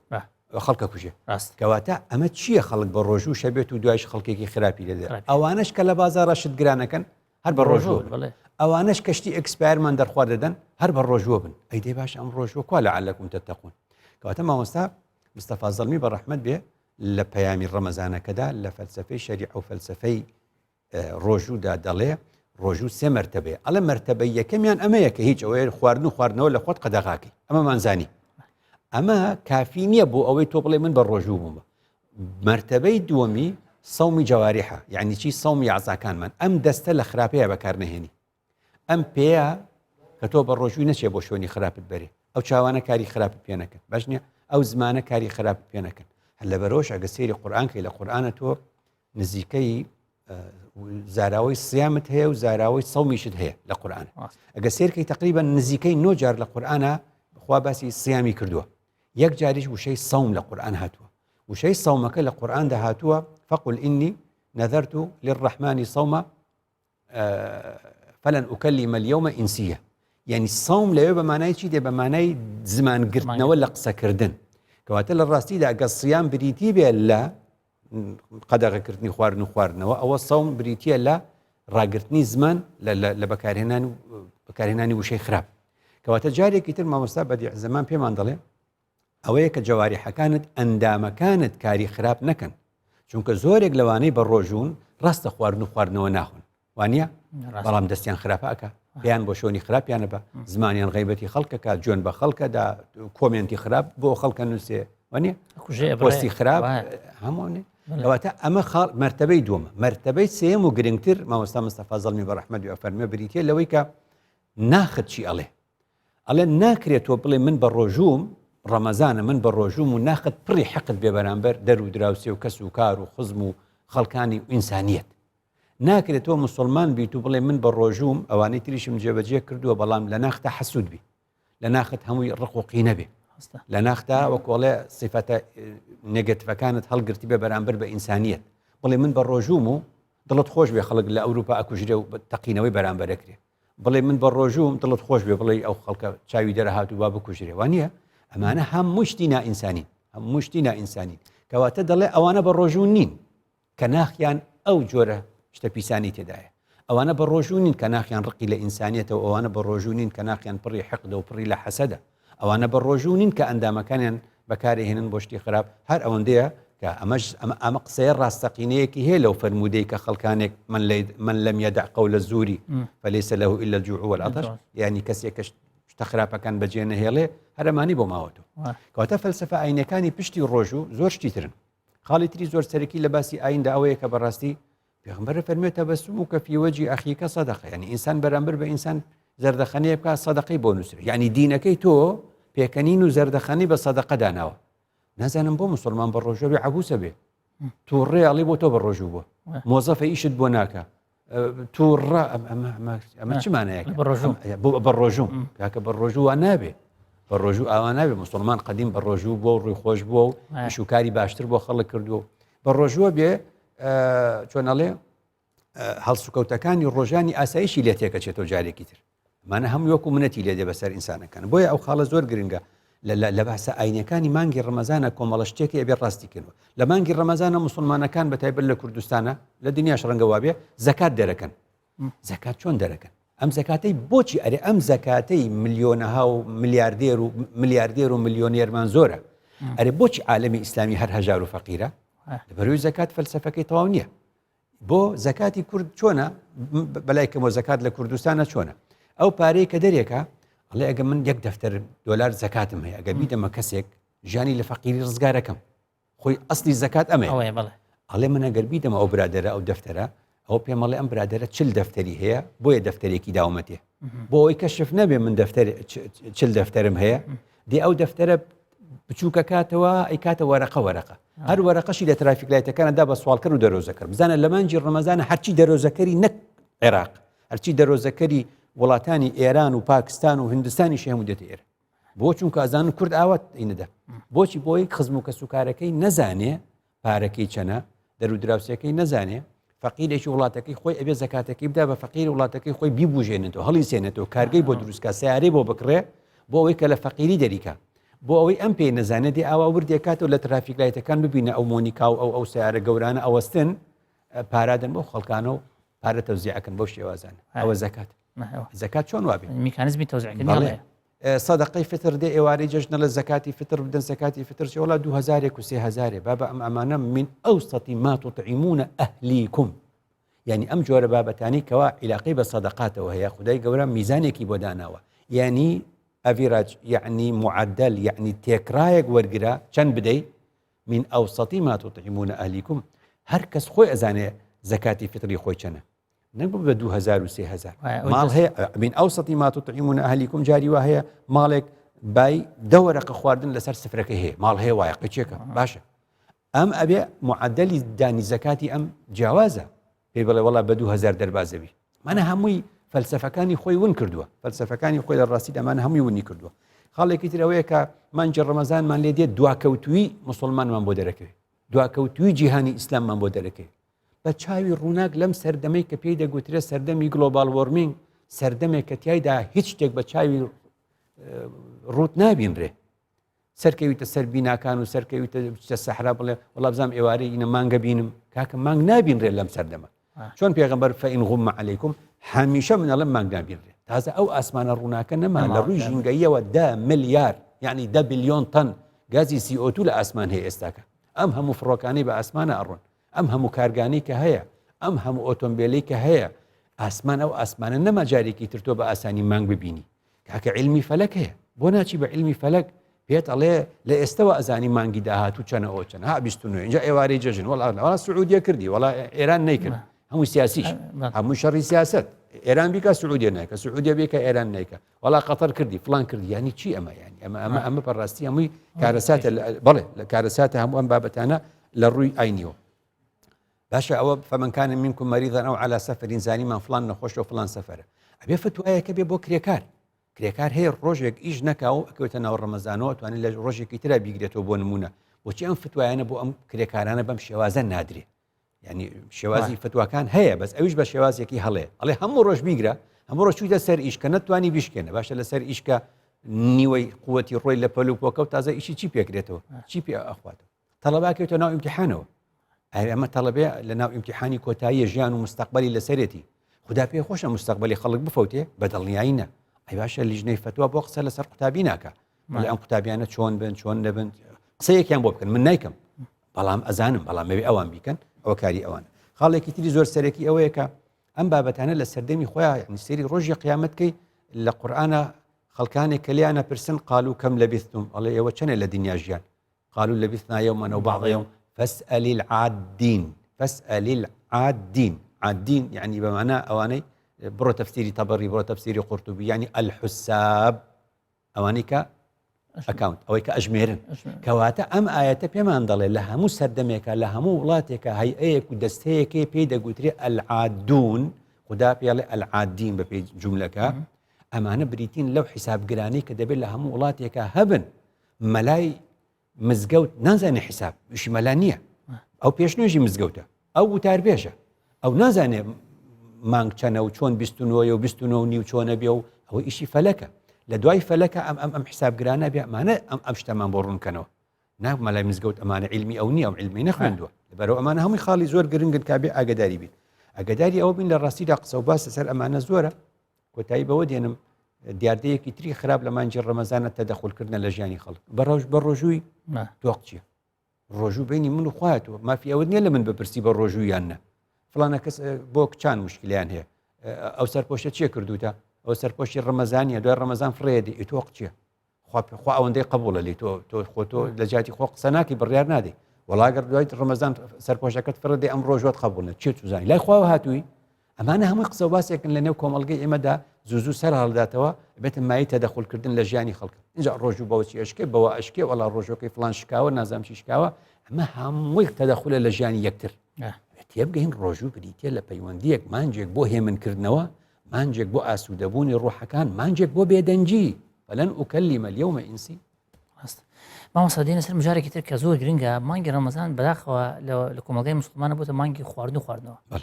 خەڵکە کوژێ کەواتە ئەمە چییە خەڵک بە ڕۆژوو شەبێت و دوایش خەڵکێکی خراپی لێ ئەوانش کە لە بازارە شت گرانەکەن هەر بە ڕۆژوو ئەوانش کەشتی expire مان دەرخوار دەدەن هەر بە ڕۆژوە بن ئەی دەی باش ئەم ڕۆژوە کوا لعلكم تتقون کەواتە مامۆستا مستەفا زەڵمی بە ڕەحمەت بێ لە پەیامی ڕەمەزانەکەدا لە فەلسفەی شەریع و فەلسفەی ڕۆژوودا دەڵێ ڕۆژوو سێ مەرتەبەیە ئەڵێ مەرتەبەی یەکەمیان ئەمەیە کە هیچ ئەوەیە خواردن و خواردنەوە لە خۆت قەدەغاکەی ئەمەمان زانی ئەمە کافی نییە بۆ ئەوەی تۆ بڵێ من بە ڕۆژوو بوومە مەرتەبەی دووەمی سەومی جەواریحە یعنی چی سەومی ئازاکانمان ئەم دەستە لە خراپەیە بەکارنەهێنی ئەم پێیە کە تۆ بە ڕۆژووی نەچێ بۆ شوێنی خراپت بەرێ ئەو چاوانە کاری خراپت پێ نەکەن باش نییە ئەو زمانە کاری خراپت پێ نەکەن. هەر لەبەرەوەش ئەگە سەیری قورئان کەی لە قورئانە تۆ نزیکەی زاراوەی سیامت هەیە و زاراوەی سەومیشت هەیە لە قورآن ئەگە سێرکەی تقریبا نزیکەی نۆ جار لە قورآە خوا باسی سیامی کردووە یەک جاریش وشەی سەوم لە قورآن هاتووە وشەی سەومەکە لە قورآندا هاتووە فقل إني نذرت للرحمن صوما فلن أكلم اليوم إنسيا یعنی سەوم لەوێ بە مانای چی دێ بە مانای زمان گرتنەوە لە قسەکردن کەواتە لە ڕاستیدا گە سیام بریتی بێ لە قەدەغەکردنی خواردن و خواردنەوە ئەوە سەوم بریتە لە ڕاگرتنی زمان لە بەکارهێنان و بەکارهێنانی وشەی خراپ کەواتە جارێکی تر مامۆستا بەدیع زەمان پێمان دەڵێ ئەوەیە کە جەواریحەکانت ئەندامەکانت کاری خراپ نەکەن چونکە زۆرێک لەوانەی بە ڕۆژوون ڕاستە خواردن و خواردنەوە ناخۆن وانە بەڵام دەستیان خراپە ئەکا پێیان بۆ شۆنی خراپیانە بە زمانیان غیبەتی خەڵکەکە جوێن بە خەڵکەدا کۆمێنتی خراپ بۆ خەڵکە نووسێ وانە پۆستی خراپ هەمووانێ لەواتە ئەمە خاڵ مەرتەبەی دووەمە مەرتەبەی سێم و گرنگتر مامۆستا مستەفا زەڵمی بە ڕەحمەت و ئەفەرمێ بریتە لەوەی کە ناخت چی ئەڵێ ئەڵێ ناکرێت تۆ بڵێ من بە ڕۆژووم ڕەمەزانە من بە ڕۆژووم و ناخت پڕی حەقت بێ بەرامبەر دەر و دراوسێ و کەس و کار و خزم و خەڵکانی و ئینسانیەت ناکرێت تۆ مسلمان بیت و بڵێ من بە ڕۆژووم ئەوانەی تریشم جێبەجێ کردووە بەڵام لە ناختا حەسوود بی لە ناخت هەمووی ڕق و قینە بێ لە ناختا وەکۆڵێ سیفەتە نێگەتیڤەکانت هەڵگرتی بێ بەرامبەر بە ئینسانیەت بڵێ من بە ڕۆژووم و دڵت خۆش بێ خەڵک لە ئەوروپا ئەکوژرێ و تەقینەوەی بەرامبەرەکرێ بڵێ من بە ڕۆژووم دڵت خۆش بێ بڵێ ئەو خەڵکە چاوی دەرەهات و با بکوژرێ وانە ئەمانە هەموو شتی نائینسانین هەموو شتی نائینسانین کەواتە دەڵێ ئەوانە بە ڕۆژوو نین کە ناخیان ئەو جۆرە شتە پیسانی تێدایە ئەوانە بە ڕۆژوو نین کە ناخیان ڕقی لە ئینسانیەتەوە ئەوانە بە ڕۆژوو نین کە ناخیان پڕی حقدە و پڕی لە حەسەدە ئەوانە بە ڕۆژوو نین کە ئەندامەکانیان بەکارێهێنن بۆ شتی خراپ هەر ئەوەندەیە کە ئەمەش ئەمە ئەمە قسەیە ڕاستەقینەیەکی هەیە لەو فەرموودەی کە خەڵکانێک من لە من لم يدع قول الزور فليس له إلا الجوع والعطش یعنی کەسێک کە شتە خراپەکان بەجێ نەهێڵێ هەرەمانی بۆ ماوەتەوە کەواتە فەلسەفە ئاینەکانی پشتی ڕۆژوو زۆر شتی ترن خاڵی تری زۆر سەرەکی لە باسی ئایندا ئەوەیە کە بەڕاستی پێغمبەر فەرموێ تبسمك في وجه أخيك صدقة یعنی ئینسان بەرامبەر بە ئینسان زەردەخەنەیە بکات سەدەقەی بۆ نووسرێ یعنی دینەکەی تۆ پێکەنین و زەردەخەنەی بە سەدەقە داناوە نازانم بۆ مسلمان بە ڕۆژە بێ عبوسە بێ تووڕێ ئەڵی بۆ تۆ بە ڕۆژوو بووە مۆزەفە ئیشت بۆ ناکە تووڕە ئەمە چ مانایەکە بە ڕۆژوو کاکە بە ڕۆژوو وا نابێ بە ڕۆژوو ئاوا نابێ مسلمان قەدیم بە ڕۆژوو بۆ ڕووی خۆش بووە و شوکاری باشتر بۆ خەڵک کردووە بە ڕۆژووە بێ چۆنەڵێ هەڵسوکەوتەکانی ڕۆژانی ئاسایشی لێ تێکەچێتەوە جارێکی تر مانە هەموو وەکو منەتی لێ دێ بەسەر ئینسانەکان بۆیە ئەو خاڵە زۆر گرنگە لە باسە ئاینەکانی مانگی ڕەمەزانە کۆمەڵە شتێکی ئەبێ ڕاستی کردوە لە مانگی ڕەمەزانە مسلمانەکان بە تایبەت لە کوردستانە لە دنیاش ڕەنگە وابێ زەکات دەرەکەن زەکات چۆن دەرەکەن ئەم زەکاتەی بۆچی ئەرێ ئەم زەکاتەی ملیۆنەها و ملیاردێر و ملیاردێر و ملیۆنێرمان زۆرە ئەرێ بۆچی عالمی ئیسلامی هەر هەژار و فەقیرە لەبەرەوەی زەکات فەلسفەکەی تەواو نییە بۆ زەکاتی کورد چۆنە بەلای کەمەوە زەکات لە کوردستانە چۆنە ئەو پارەی کە دەرێکە ئەڵێ ئەگە من یەک دەفتەر دۆلار زەکاتم هەیە ئەگە بیدەمە کەسێک ژیانی لە فەقیری ڕزگارەکەم خۆی ئەسلی زەکات ئەمە ئەڵێ من ئەگەر بیدەمە ئەو برادەرە ئەو دەفتەرە ئەو پێمەڵێ ئەم برادەرە چل دەفتەری هەیە بۆیە دەفتەرێکی داومەتێ بۆ ئەوەی کەشف نەبێ من دەفتەر چل دەفتەرم هەیە دێ ئەو دەفتەرە بچووکەکاتەوە ئەیکاتە وەرەقە وەرەقە هەر وەرەقەشی لە ترافیک لایتەکاندا بە سواڵکەر و دەرۆزەکەر بزانە لە مانگی ڕەمەزانە هەرچی دەرۆزەکەری نەک عێراق هەرچی دەرۆزەکەری وڵاتانی ئێران و پاکستان و هندستانی هەموو دێتە ئێرە بۆ چونکە ئەزانن کورد ئاوات ئینەدا بۆچی بۆی خزم و کەسوکارەکەی نەزانێ پارەکەی چەنە دەرو دراوسێکەی نەزانێ فەقیرێکی وڵاتەکەی خۆی ئەبێ زەکاتەکەی بدا بە فەقیر وڵاتەکەی خۆی بیبوژێنێتەوە هەڵیسێنێتەوە کارگەی بۆ دروستکە سیارەی بۆ بکڕێ بۆ ئەوەی کە لە فەقیری دەریکا بۆ ئەوەی ئەم پێی نەزانێت دێ ئاوا وردێکاتەوە لە ترافیک لایتەکان ببینە ئەو مۆنیکا و ئەو ئەو سیارە گەورانە ئەوەستن پارادن بۆ خەڵکانە و پارە تەوزیعەکەن بەو شێوازانە ئەوە زەکات زەکات چۆن وابێ میکانزمی تەوزیعکردنی سەدەقەی فتر دێ ئێوارەی جەژنە لە زەکاتی فتر بدەن زەکاتی فتر چێ وڵا دوو هەزارێک و سێ هەزارێ بابە ئەم ئەمانە من ئەوسەتی ما تطعمون ئەهلیکم یعنی ئەم جۆرە بابەتانی کەوا عیلاقەی بە سەدەقاتەوە هەیە خدای گەورە میزانێکی بۆ داناوە یعنی ئەڤیراج یعنی معدل یعنی تێکرایەک وەرگرە چەند بدەی من ئەوسەتی ما تطعمون ئەهلیکم هەر کەس خۆی ئەزانێ زەکاتی فطری خۆی چەنە نەک بە 2000 و 3000 ماڵ هەیە من ئەوسەتی ما تطعمون ئەهلیکم جاری وا هەیە ماڵێک بای دەوەرەقە خواردن لەسەر سفرەکە هەیە ماڵ هەیە وایە قچێکە باشە. ئەم ئەبێ معەدەلی دانی زەکاتی ئەم جیاوازە پێی بڵێ وەڵا بە 2000 دەربازەبی مانە هەمووی فەلسفەکانی خۆی ون کردووە فەلسفەکانی خۆی لە ڕاستی دەمان هەمووی ونی کردووە خاڵێکی ترەوەیە کە مانجی ڕەمەزانمان لێ دێت دواکەوتوی مسلمانمان بۆ دەرەکەوێت دواکەوتوی جیهانی ئیسلاممان بۆ دەرەکەوێت بە چاوی ڕووناک لەم سەردەمەی کە پێی دەگوترێت سەردەمی global warming سەردەمێک کە تایدا هیچ شتێک بە چاوی ڕوت نابینرێ سەرکەویتە سەر بیناکان و سەرکەویتە بچتە سەحرا بڵێ وەڵا بزانم ئێوارەی ئینە مانگە بینم کاکە مانگ نابینرێت لەم سەردەمە چۆن پێغەمبەر فإن غم علیکم هەمیشە من ئەڵێم مانگ نابینرێت تازە ئەو ئاسمانە ڕووناکە نەما لە ڕووی ژینگەیەوە دە ملیار یعنی دە بلیۆن تەن گازی CO2 لە ئاسمان هەیە ئێستاکە ئەم هەموو فڕۆکانەی بە ئاسمانە ئەڕۆن ئەم هەموو کارگانەی کە هەیە ئەم هەموو ئۆتۆمبیلەی کە هەیە ئاسمان ئەو ئاسمانە نەما جارێکی تر تۆ بە ئاسانی مانگ ببینی کاکە عیلمی فەلەک هەیە بۆ ناچی بە عیلمی فەلەک پێت ئەڵێ لە ئێستەوە ئەزانی مانگی داهاتوو چەنە ئەو چەنە ها 29 اینجا ئێوارەی جەژن وەڵا وەڵا سعودیە کردی وەڵا ئێران نەیکرد هەموو سیاسیش هەموو شەڕی سیاست ئێران بیکە سعودیە نایکە سعودیە بێکە ئێران نیکە وەڵا قەتەر کردی فلان کردی ینی چی ئەمە ینی ئەمە ئەمە ئەمە بەڕاستی هەمووی کارەساتە بڵێ لە کارەساتە هەموو ئەم بابەتانە لە ڕووی ئاینیەوە باشە ئەوە فمن كان منكم مريضا أو على سفر زانیمان فلان نەخۆشە و فلان سەفەرە ئەبێ فتوایەکە بێ بۆ کرێکار کرێکار هەیە ڕۆژێک ئیش نەکا و ئەکەوێتە ناو ڕەمەزانەوە توانێت لە ڕۆژێکی ترا بیگرێتەوە بۆ نمونە بۆچی ئەم فتوایانە بۆ ئەم کرێکارانە بەم شێوازە نادرێ ینی شێوازی فتواکان هەیە بەس ئەویش بە شێوازێکی هەڵێ ئەڵێ هەموو ڕۆژ بیگرە هەموو ڕۆژ چوویتە سەر ئیش کە نەتوانی بیشکێنە باشە لەسەر ئیشکە نیوەی قوتی ڕۆی لە پەل و پۆکە و تازە ئیشی چی پێکرێتەوە چی پێ ئەخواتەوە تەڵەباکەوێتە ناو ئیمتیحانەوە ئەرێ ئەمە تەڵەبێ لە ناو ئیمتیحانی کۆتاییە ژیان و مستەقبەلی لەسەرێتی خودا پێی خۆشە مستەقبەلی خەڵک بفەوتێ بە دڵنیایی نە ئەی باشە لیژنەی فەتوا بۆ قسە لەسەر قوتابی ناکە بەڵێ ئەم قوتابیانە چۆن بن چۆن نەبن قسەیەکیان بۆ بکەن من نیکەم بەڵام ئەزانم بەڵام مەوی ئەوان بیکەن ئەوە کاری ئەوان خاڵێکی تری زۆر سەرەکی ئەوەیە کە ئەم بابەتانە لە سەردەمی خۆیان یعنی سەیری ڕۆژی قیامەت کەی لە قورئانە خەڵکانێک کە لیانە پرسن قالوا كم لبثتم ئەڵێ ئێوە چەنێ لە دنیا ژیان قالوا لبثنا يوما أو بعض يوم فاسأل العادين فاسأل العادين عادين يعني بمعنى ئەوانەی بڕۆ تەفسیری تەبەری بڕۆ تەفسیری قورتوبی یعنی الحساب ئەوانەی کە account ئەوەی کە ئەژمێرن کەواتە ئەم ئاەتە پێمان دەڵێ لە هەموو سەردەمێکە لە هەموو وڵاتێکە هەیەک و دەستەیەکەی پێی دەگوترێ العادون خدا پێڵێ العادين بە پێی جملەکە ئەمانە بریتین لەو حیسابگرانی کە دەبێت لە هەموو وڵاتێکە هەبن مەلای مزگەوت نازانێ حیساب ئیشی مەلا نییە ئەو پێشنوێژی مزگەوتە ئەو وتاربێژە ئەو نازانێ مانگ چەنە و چۆن 29 و 29 نیو چۆنە بێ و ئەوە ئیشی فەلەکە لە دوای فەلەکە ئەم ئەم ئەم حسابگرانە بێ ئەمانە ئەم ئەم شتەمان بۆ ڕوونکەنەوە نا مەلای مزگەوت ئەمانە عیلمی ئەو نییە ئەو عیلمی نەخوێندووە لەبەرەوە ئەمانە هەمووی خاڵی زۆر گرنگن کا بێ ئاگداری بین ئەگەداری ئەوە بین لە ڕاستیدا قسە و باس لەسەر ئەمانە زۆرە کۆتایی بەوە دێنم دیاردەیەکی تری خراپ لە مانگی ڕەمەزانە تەدەخولکردنە لە ژیانی خەڵک بە ڕۆژ بە ڕۆژووی تۆق چیە ڕۆژوو بینی من و خوایەتەوە مافی ئەوە نییە لە من بپرسی بە ڕۆژوو یان نە فلانە کەس بۆ کچان مشکلیان هەیە ئەو سەرپۆشە چیە کردوتە ئەو سەرپۆشی ڕەمەزانیە دوای ڕەمەزان فڕێدی تۆق چیە خوا خوا ئەوەندەی قبوڵە لی تۆ تۆ خۆ تۆ لە جیاتی خۆ قسە ناکەی بڕیار نادەی وەڵا گەر دوای ڕەمەزان سەرپۆشەکەت فڕێ دەی ئەم ڕۆژوەت قبوڵ نە چێ چوزانی لای خواوە هاتووی ئەمانە هەمووی قسە و باسێکن لە نێو کۆمەڵگەی ئێمەدا زوو زوو سەر هەڵداتەوە بێتە مایەی تەدەخولکردن لە ژیانی خەڵک اینجا ڕۆژوو بەوە چی ئەشکێ بەوە ئەشکێ وەڵا ڕۆژەکەی فڵان شکاوە نازام چی شکاوە ئەمە هەمووی تەدەخولە لە ژیانی یەکتر تێبگەین ڕۆژوو بریتە لە پەیوەندیەک مانجێک بۆ هێمنکردنەوە مانجێک بۆ ئاسوودەبوونی ڕۆحەکان مانجێک بۆ بێدەنگی فلن أكلم اليوم إنسيا ڕاست مامۆستا دێنە سەر مژارێکی تر کە زۆر گرنگە مانگی ڕەمەزان بەداخەوە لە کۆمەڵگای مسلمانە بۆتە مانگی خواردن و خواردنەوە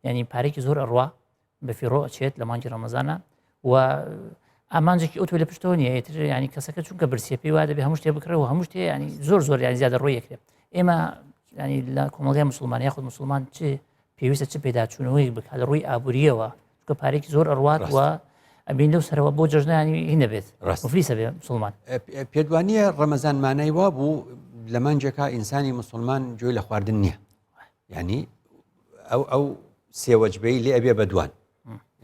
ینی پارێکی زۆر ئەڕوا بە فیڕۆ ئەچێت لە مانگی ڕەمەزانە و ئامانجێکی ئەو لە پشتەوە نیە ئێتر ینی کەسەکە چونکە برسیە پێی وا دەبێ هەموو شتێ بکڕێ و هەموو شتێ ینی زۆر زۆر ینی زیادە ڕۆی یەکرێ ئێمە ینی لە کۆمەڵگای مسلمان یاخود مسلمان چ پێویستە چ پێداچوونەوەیەک بکات لە ڕووی ئابووریەوە چونکە پارێکی زۆر ئەڕوات و ئەبین لەو سەرەوە بۆ جەژنانی هی نەبێت مفلیسە بێ مسلمان پێت وانییە ڕەمەزان مانای وا بوو لە مانجێکا ئینسانی مسلمان گوێی لە خواردن نییە یعنی ئەو ئەو سێوەجبەی لێ ئەبێ بە دوان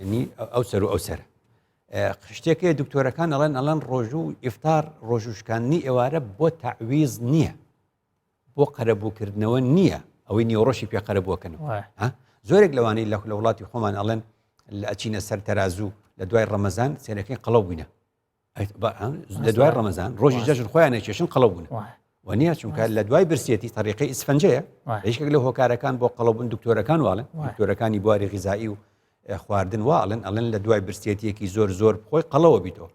ینی ئەو سەر و ئەو سەر شتێکەیە دکتۆرەکان ئەڵێن ئەڵەن ڕۆژوو ئیفتار ڕۆژوشکاندنی ئێوارە بۆ تەعویز نییە بۆ قەرەبووکردنەوە نییە ئەوەی نیوەڕۆشی پێ قەرەبووەکەنەوە زۆرێک لەوانەی لە لە وڵاتی خۆمان ئەڵێن لە ئەچینە سەر تەرازوو لە دوای ڕەمەزان سێرەکەی قەڵەو بووینە لە دوای ڕەمەزان ڕۆژی جەژن خۆیان نەکێشن قەڵەو بوون. وەنیە چونکە لە دوای برسێتی تەریقی ئیسفەنجەیە هیچێک لە هۆکارەکان بۆ قەڵەوبوون دکتۆرەکان واڵن دکتۆرەکانی بواری غیزایی و خواردن واڵن ئەڵێن لە دوای برسێتیەکی زۆر زۆر بخۆی قەڵەوە بیتەوە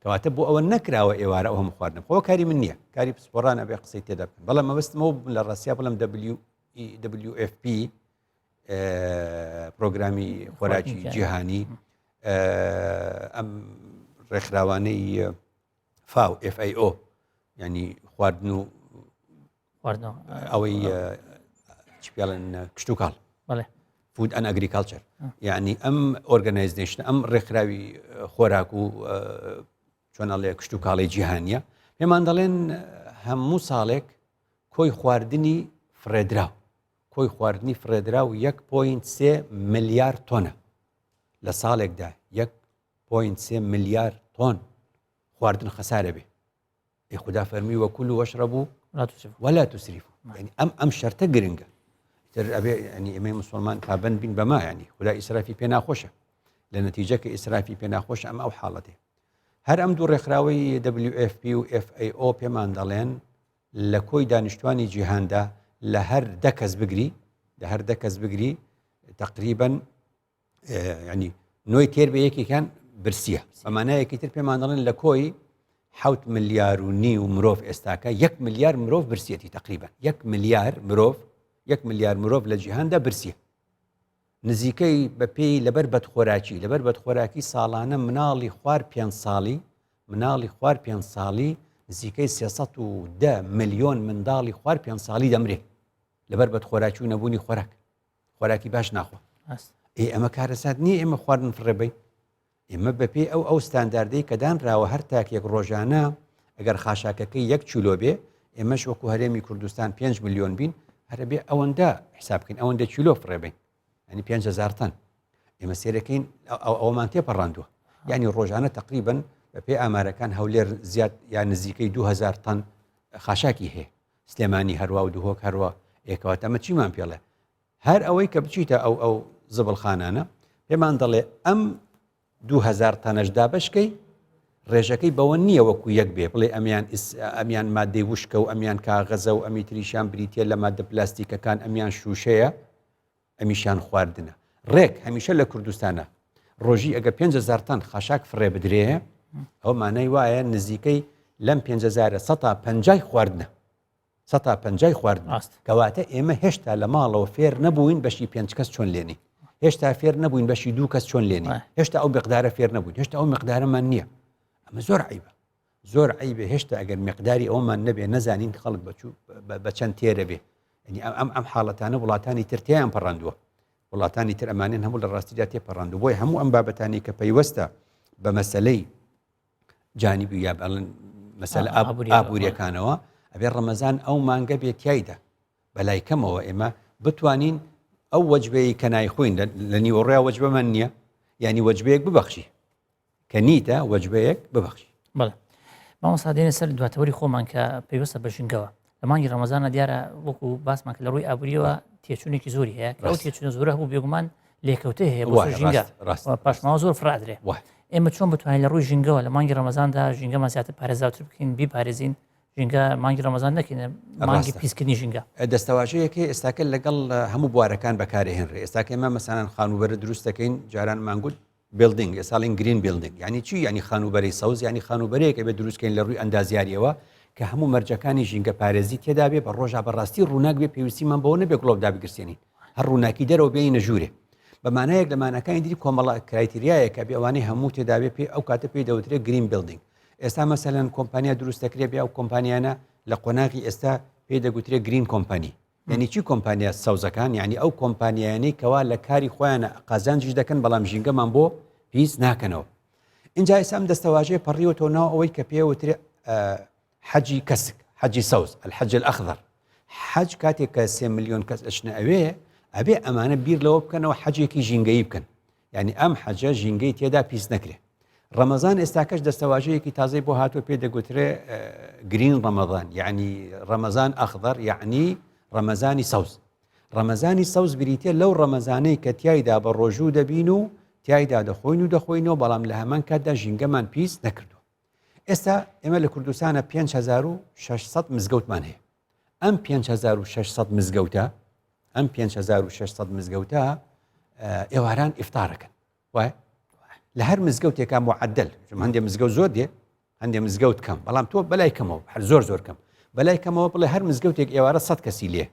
کەواتە بۆ ئەوە نەکراوە ئێوارە ئەو هەموو خواردن خۆ کاری من نییە کاری پسپۆڕان ئەبێ قسەی تێدا بکەن بەڵام مەبەستمەوە لە ڕاستیا بڵم WFP پرۆگرامی خۆراکی جیهانی ئەم ڕێکخراوانەی فاو FAO ینی خواردن و ئەوەی چی پێڵێن کشتوکاڵ Food and Agriculture یعنی ئەم organization ئەم ڕێکخراوی خۆراک و چۆنەڵێ کشتوکاڵی جیهانیە پێمان دەڵێن هەموو ساڵێک کۆی خواردنی فڕێدراو کۆی خواردنی فڕێدراو 1.3 ملیار تۆنە لە ساڵێکدا 1.3 ملیار تۆن خواردن خەسارە بێ ئێ خودا فەرمی وکلوا واشربوا ولا تسرفوا یعنی ئەم ئەم شەرتە گرنگە تر ئەبێ ینی ئێمەی مسلمان پابند بین بەما ینی خودا ئیسرافی پێ ناخۆشە لە نەتیجە کە ئیسرافی پێ ناخۆش ئەم ئەو حاڵەتێ هەر ئەم دوو ڕێکخراوەی WFP و FAO پێمان دەڵێن لە کۆی دانیشتوانی جیهاندا لە هەر دە کەس بگری لە هەر دە کەس بگری تقریبا ینی نۆی تێر بە یەکێکیان برسیە بەمانایەکی تر پێمان دەڵێن لە کۆی حوت ملیار و نیو مرۆڤ ئێستاکە یەک ملیار مرۆڤ برسیەتی تقریبا یەک ملیار مرۆڤ یەک ملیار مرۆڤ لە جیهاندا برسیە نزیکەی بەپێی لەبەر بەدخۆراکی لەبەر بەدخۆراکی ساڵانە مناڵی خوار پێ ساڵی مناڵی خوار پێ ساڵی نزیکەی 310 ملیۆن منداڵی خوار پێ ساڵی دەمرێ لەبەر بەدخۆراکی و نەبوونی خۆراک خۆراکی باش ناخۆ ئێ ئەمە کارەسات نییە ئێمە خواردن فڕێبین ئێمە بەپێی ئەو ئەو ستانداردەی کە دانراوە هەر تاکێک ڕۆژانە ئەگەر خاشاکەکەی یەک چیلۆ بێ ئێمەش وەکو هەرێمی کوردستان 5 میلیۆن بین هەرە بێ ئەوەندە حساب بکەین ئەوەندە کیلۆ فڕێبین ینی 5هزار تەن ئێمە سێرەکەین ئەومان تێپەڕاندووە یعنی ڕۆژانە تقریبن بە پێی ئامارەکان هەولێر زیاد یان نزیکەی 2000 تەن خاشاکی هەیە سلێمانی هەروا و دهۆک هەروا ئێکەواتە ئەمە چیمان پێڵێ هەر ئەوەی کە بچیتە ئەو ئەو زبڵخانانە پێمان دەڵێ ئەم 2000 تەنەش دابشکەی ڕێژەکەی بەوە نییە وەکو یەک بێ بڵێ ئەمیان ئەمیان مادەی وشکە و ئەمیان کاغەزە و ئەمی تریشان بریتە لە مادە پلاستیکەکان ئەمیان شوشەیە ئەمیشیان خواردنە ڕێک هەمیشە لە کوردستانە ڕۆژی ئەگە 5هزار تەن خاشاک فڕێ بدرێ ئەو مانای وایە نزیکەی لەم 5هزارە سەتا پەنجای خواردنە سەتا پەنجای خواردن کەواتە ئێمە هێشتا لە ماڵەوە فێر نەبووین بەشی پێنج کەس چۆن لێنی هێشتا فێر نەبووین بەشی دوو کەس چۆن لێنی هێشتا ئەو مقدارە فێر نەبووین هێشتا ئەو مقدارەمان نییە ئەمە زۆر عیبە زۆر عەیبە هێشتا ئەگەر مقداری ئەومان نەبێ نەزانین خەڵک بەچوو بە چەند تێرە بێ یعنی ئەم ئەم حاڵەتانە وڵاتانی تر تیان پەڕاندووە وڵاتانی تر ئەمانێن هەموو لە ڕاستیدا تێپەڕاندو بۆی هەموو ئەم بابەتانی کە پەیوەستە بە مەسلەی جانبی یا بەڵن مەسەلە ئابووریەکانەوە ئەبێ ڕەمەزان ئەو مانگە بێ تایدا بەلای کەمەوە ئێمە بتوانین ئەو وەجبەیە کە نایخۆین لە نیوەڕۆیا وەجبەمان نییە ینی وەجبەیەک ببەخشی کە نیتە وەجبەیەک ببەخشی. بەڵێ مامۆستا دێنە سەر دواتەوەری خۆمان کە پەیوەستە بە ژینگەوە لە مانگی ڕەمەزانە دیارە وەکو باسمان کە لە ڕووی ئابووریەوە تێچوونێکی زۆری هەیە کە ئەو تێچوونە زۆرە هەبوو بێگومان لێکەوتەی هەیە بۆ سەر ژینگە پاشماوە زۆر فڕادرێ ئێمە چۆن بتوانین لە ڕووی ژینگەوە لە مانگی ڕەمەزاندا ژینگەمان زیاتر پارێزاوتر بکەین بیپارێزین ژینگە مانگی ڕەمەزان نەکەین مانگی پیسکردنی ژینگە. دەستەواژەیەکەی ئێستاکە لەگەڵ هەموو بوارەکان بەکارهێنرێ ئێستاکە ئێمە مەسەلەن خانووبەرە دروست دەکەین جاران مانگوت building ئێستا ئەڵێن green building یعنی چی یعنی خانووبەرەی سەوز یعنی خانووبەرەیەک ئەبێ دروستکەین لە ڕووی ئەندازیاریەوە کە هەموو مەرجەکانی ژینگە پارێزی تێدا بێ بە ڕۆژا بەڕاستی ڕووناک بێ پێویستیمان بەوە نەبێ گڵۆپ دابگرسێنین هەر ڕووناکی دەرەوە بێینە ژوورێ بە مانایەک لە ماناکانی دیری کۆمەڵە criteria یەکە بێ ئەوانەی هەموو تێدا بێ پێ ئەو کاتە پێی دەوترێ green building ئێستا مەسەلەن کۆمپانیا دروست دەکرێ بێ ئەو کۆمپانیانە لە قۆناغی ئێستا پێی دەگوترێ green company یعنی چی کۆمپانیا سەوزەکان یعنی ئەو کۆمپانیایانەی کەوا لە کاری خۆیانە قازانجیش دەکەن بەڵام ژینگەمان بۆ پیس ناکەنەوە اینجا ئێستا ئەم دەستەواژەیە پەڕیوەتەوە ناو ئەوەی کە پێوترێ حەجی کەسک حەجی سەوز الحج الأخضر حەج کاتێک کە سێ ملیۆن کەس ئەچنە ئەوێ ئەبێ ئەمانە بیر لەوە بکەنەوە حەجێکی ژینگەیی بکەن یعنی ئەم حەجە ژینگەی تێدا پیس نەکرێ ڕەمەزان ئێستاکەش دەستەواژەیەکی تازەی بۆ هاتووە پێ دەگوترێ green ڕەمەضان یعنی ڕەمەزان أخضر یعنی ڕەمەزانی سەوز ڕەمەزانی سەوز بریتە لەو ڕەمەزانەی کە تایدا بە ڕۆژوو دەبین و تایدا دەخۆین و دەخۆینەوە بەڵام لە هەمان کاتدا ژینگەمان پیس نەکردو. ئێستا ئێمە لە کوردستانە 5600 مزگەوتمان هەیە ئەم 5600 مزگەوتە ئەم 5600 مزگەوتە ئێواران ئیفتارەکەن وایە لە هەر مزگەوتێکا معدل هەندێک مزگەوت زۆر دێ هەندێک مزگەوت کەم بەڵام تۆ بەلای کەمەوە هەر زۆر زۆر کەم بەلای کەمەوە بڵێ هەر مزگەوتێک ئێوارە 100 کەسی لێ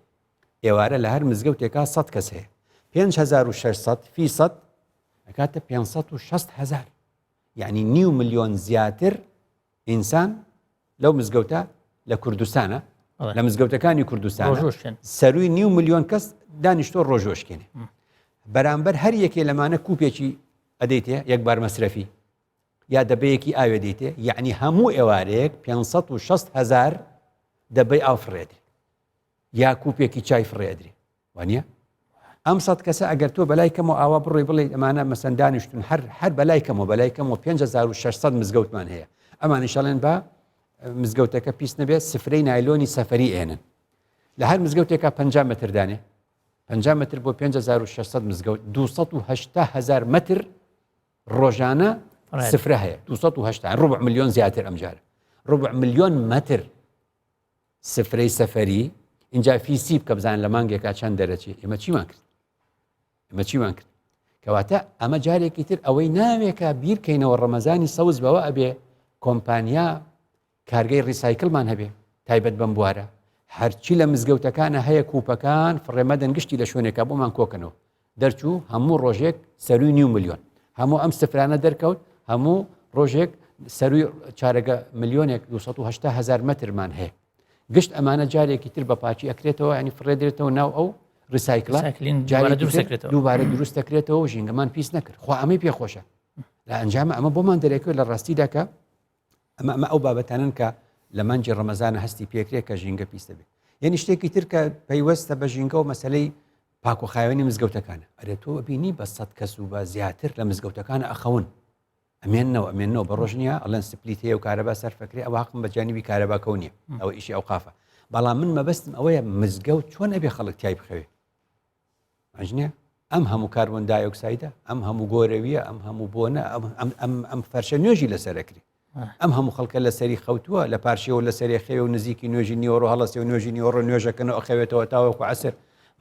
ئێوارە لە هەر مزگەوتێکا 100 کەس هەیە 5600 فی 100 ئەکاتە 560 هزار یعنی نیو ملیۆن زیاتر ئینسان لەو مزگەوتە لە کوردستانە لە مزگەوتەکانی کوردستان سەروی نیو ملیۆن کەس دانیشتۆ ڕۆژۆشکێنێ بەرامبەر هەر یەکێ لەمانە کوپێکی ئەدەیتێ یەک بار مەسرەفی یا دەبەیەکی ئاوێ دەیتێ یعنی هەموو ئێوارەیەک 560 هزار دەبەی ئاو فڕێدرێ یا کوپێکی چای فڕێدرێ وانە ئەم سە کەسە ئەگەر تۆ بەلای کەمەوە ئاوا بڕۆی بڵێ ئەمانە مەسەن دانیشتون هەر هەر بەلای کەمەوە بەلای کەمەوە 5600 مزگەوتمان هەیە ئەمانیشەڵێن بە مزگەوتەکە پیس نەبێت سفرەی نایلۆنی سەفەری ئێنن لە هەر مزگەوتێکە 50 متر دانێ 50 متر بۆ 5600 مزگەوت 280 هزار متر ڕۆژانە سفرە هەیە 280 ربع میلیۆن زیاتر ئەمجارە ربع میلیۆن متر سفرەی سەفەری ئینجا فیسی بکە بزان لە مانگێکا چەند دەرەچێ ئێمە چیمان کرد ئێمە چیمان کرد کەواتە ئەمە جارێکی تر ئەوەی ناوێکە بیرکەینەوە ڕەمەزانی سەوز بەوە ئەبێ کۆمپانیا کارگەی recycle مان هەبێ تایبەت بەم بوارە هەرچی لە مزگەوتەکانە هەیە کوپەکان فڕێمەدەن گشتی لە شوێنێکا بۆمان کۆکەنەوە دەرچوو هەموو ڕۆژێک سەروی نیو ملیۆن هەموو ئەم سفرانە دەرکەوت هەموو ڕۆژێک سەروی چارەگە ملیۆنێک 280 هزار مترمان هەیە گشت ئەمانە جارێکی تر بە پاکی ئەکرێتەوە ینی فڕێدرێتەوە ناو ئەو recycle ە دووبارە دروست دەکرێتەوە و ژینگەمان پیس نەکرد خوا ئەمەی پێخۆشە لە ئەنجامە ئەمە بۆمان دەرەکەوێت لە ڕاستیدا کە ئەمە ئەمە ئەو بابەتانن کە لە مانگی ڕەمەزانە هەستی پێکرێ کە ژینگە پیس دەبێت یعنی شتێکی تر کە پەیوەستە بە ژینگە و مەسلەی پاکۆخاوێنی مزگەوتەکانە ئەرێ تۆ بینی بە سەد کەس و بە زیاتر لە مزگەوتەکانە ئەخەون ئەمێنەوە ئەمێنەوە بە ڕۆژ نییە ئەڵێن split هەیە و کارەبا سەرفەکرێ ئەوە حەقم بە جانیبی کارەباکەەوە نییە ئەوە ئیشی ئەوقافە بەڵام من مەبەستم ئەوەیە مزگەوت چۆن ئەبێ خەڵک تای بخەوێ ئەژنێ ئەم هەموو کاربۆن دایۆکسایدە ئەم هەموو گۆرەویە ئەم هەموو بۆنە ئەم ئەم فەرشە نوێژی لەسەرەکری ئەم هەموو خەڵکە لەسەری خەوتووە لە پارشەوە لەسەری خەوێ و نزیکی نوێژی نیوەڕۆ هەڵەسێ و نوێژی نیوەڕۆ نوێژەکەن و ئەخەوێتەوە تاوەکو عەسر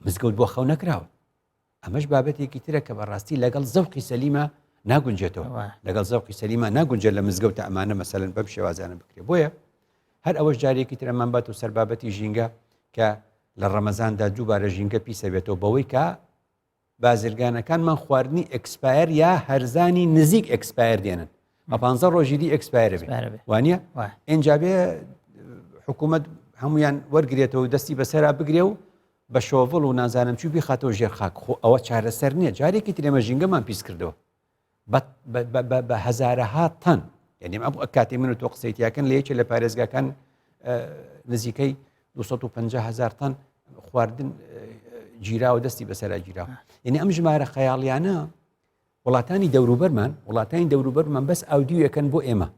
مزگەوت بۆ خەو نەکراوە ئەمەش بابەتێکی ترە کە بەڕاستی لەگەڵ زەوقی سەلیمە ناگونجێتەوە لەگەڵ زەوقی سەلیمە ناگونجێت لە مزگەوتە ئەمانە مەسەلەن بەم شێوازانە بکرێ بۆیە هەر ئەوەش جارێکی ترەمان بات و سەر بابەتی ژینگە کە لە ڕەمەزاندا دووبارە ژینگە پیسەبێتەوە بەوەی کە بازرگانەکانمان خواردنی expire یا هەرزانی نزیک expire دێنن بە پ ڕۆژی دی expire بێ وانە ئینجا بێ حکوومەت هەمویان وەرگێتەوە دەستی بەسەرا بگرێ و بە شۆڤڵ و نازانم چی بیخاتەوە ژێر خاک خۆ ئەوە چارەسەر نییە جارێکی ترێمە ژینگەمان پیس کردەوە بە هەزارەها تەن یعنی ئەم کاتی من و تۆ قسەی تیاکەن لە یەکێ لە پارێزگاکان نزیکەی 250 هزار تەن خواردن گیراوە دەستی بەسەرا گیرا یعنی ئەم ژمارە خەیاڵیانە وڵاتانی دەوروبەرمان وڵاتانی دەوروبەرمان بەس ئاودیوەکەن بۆ ئێمە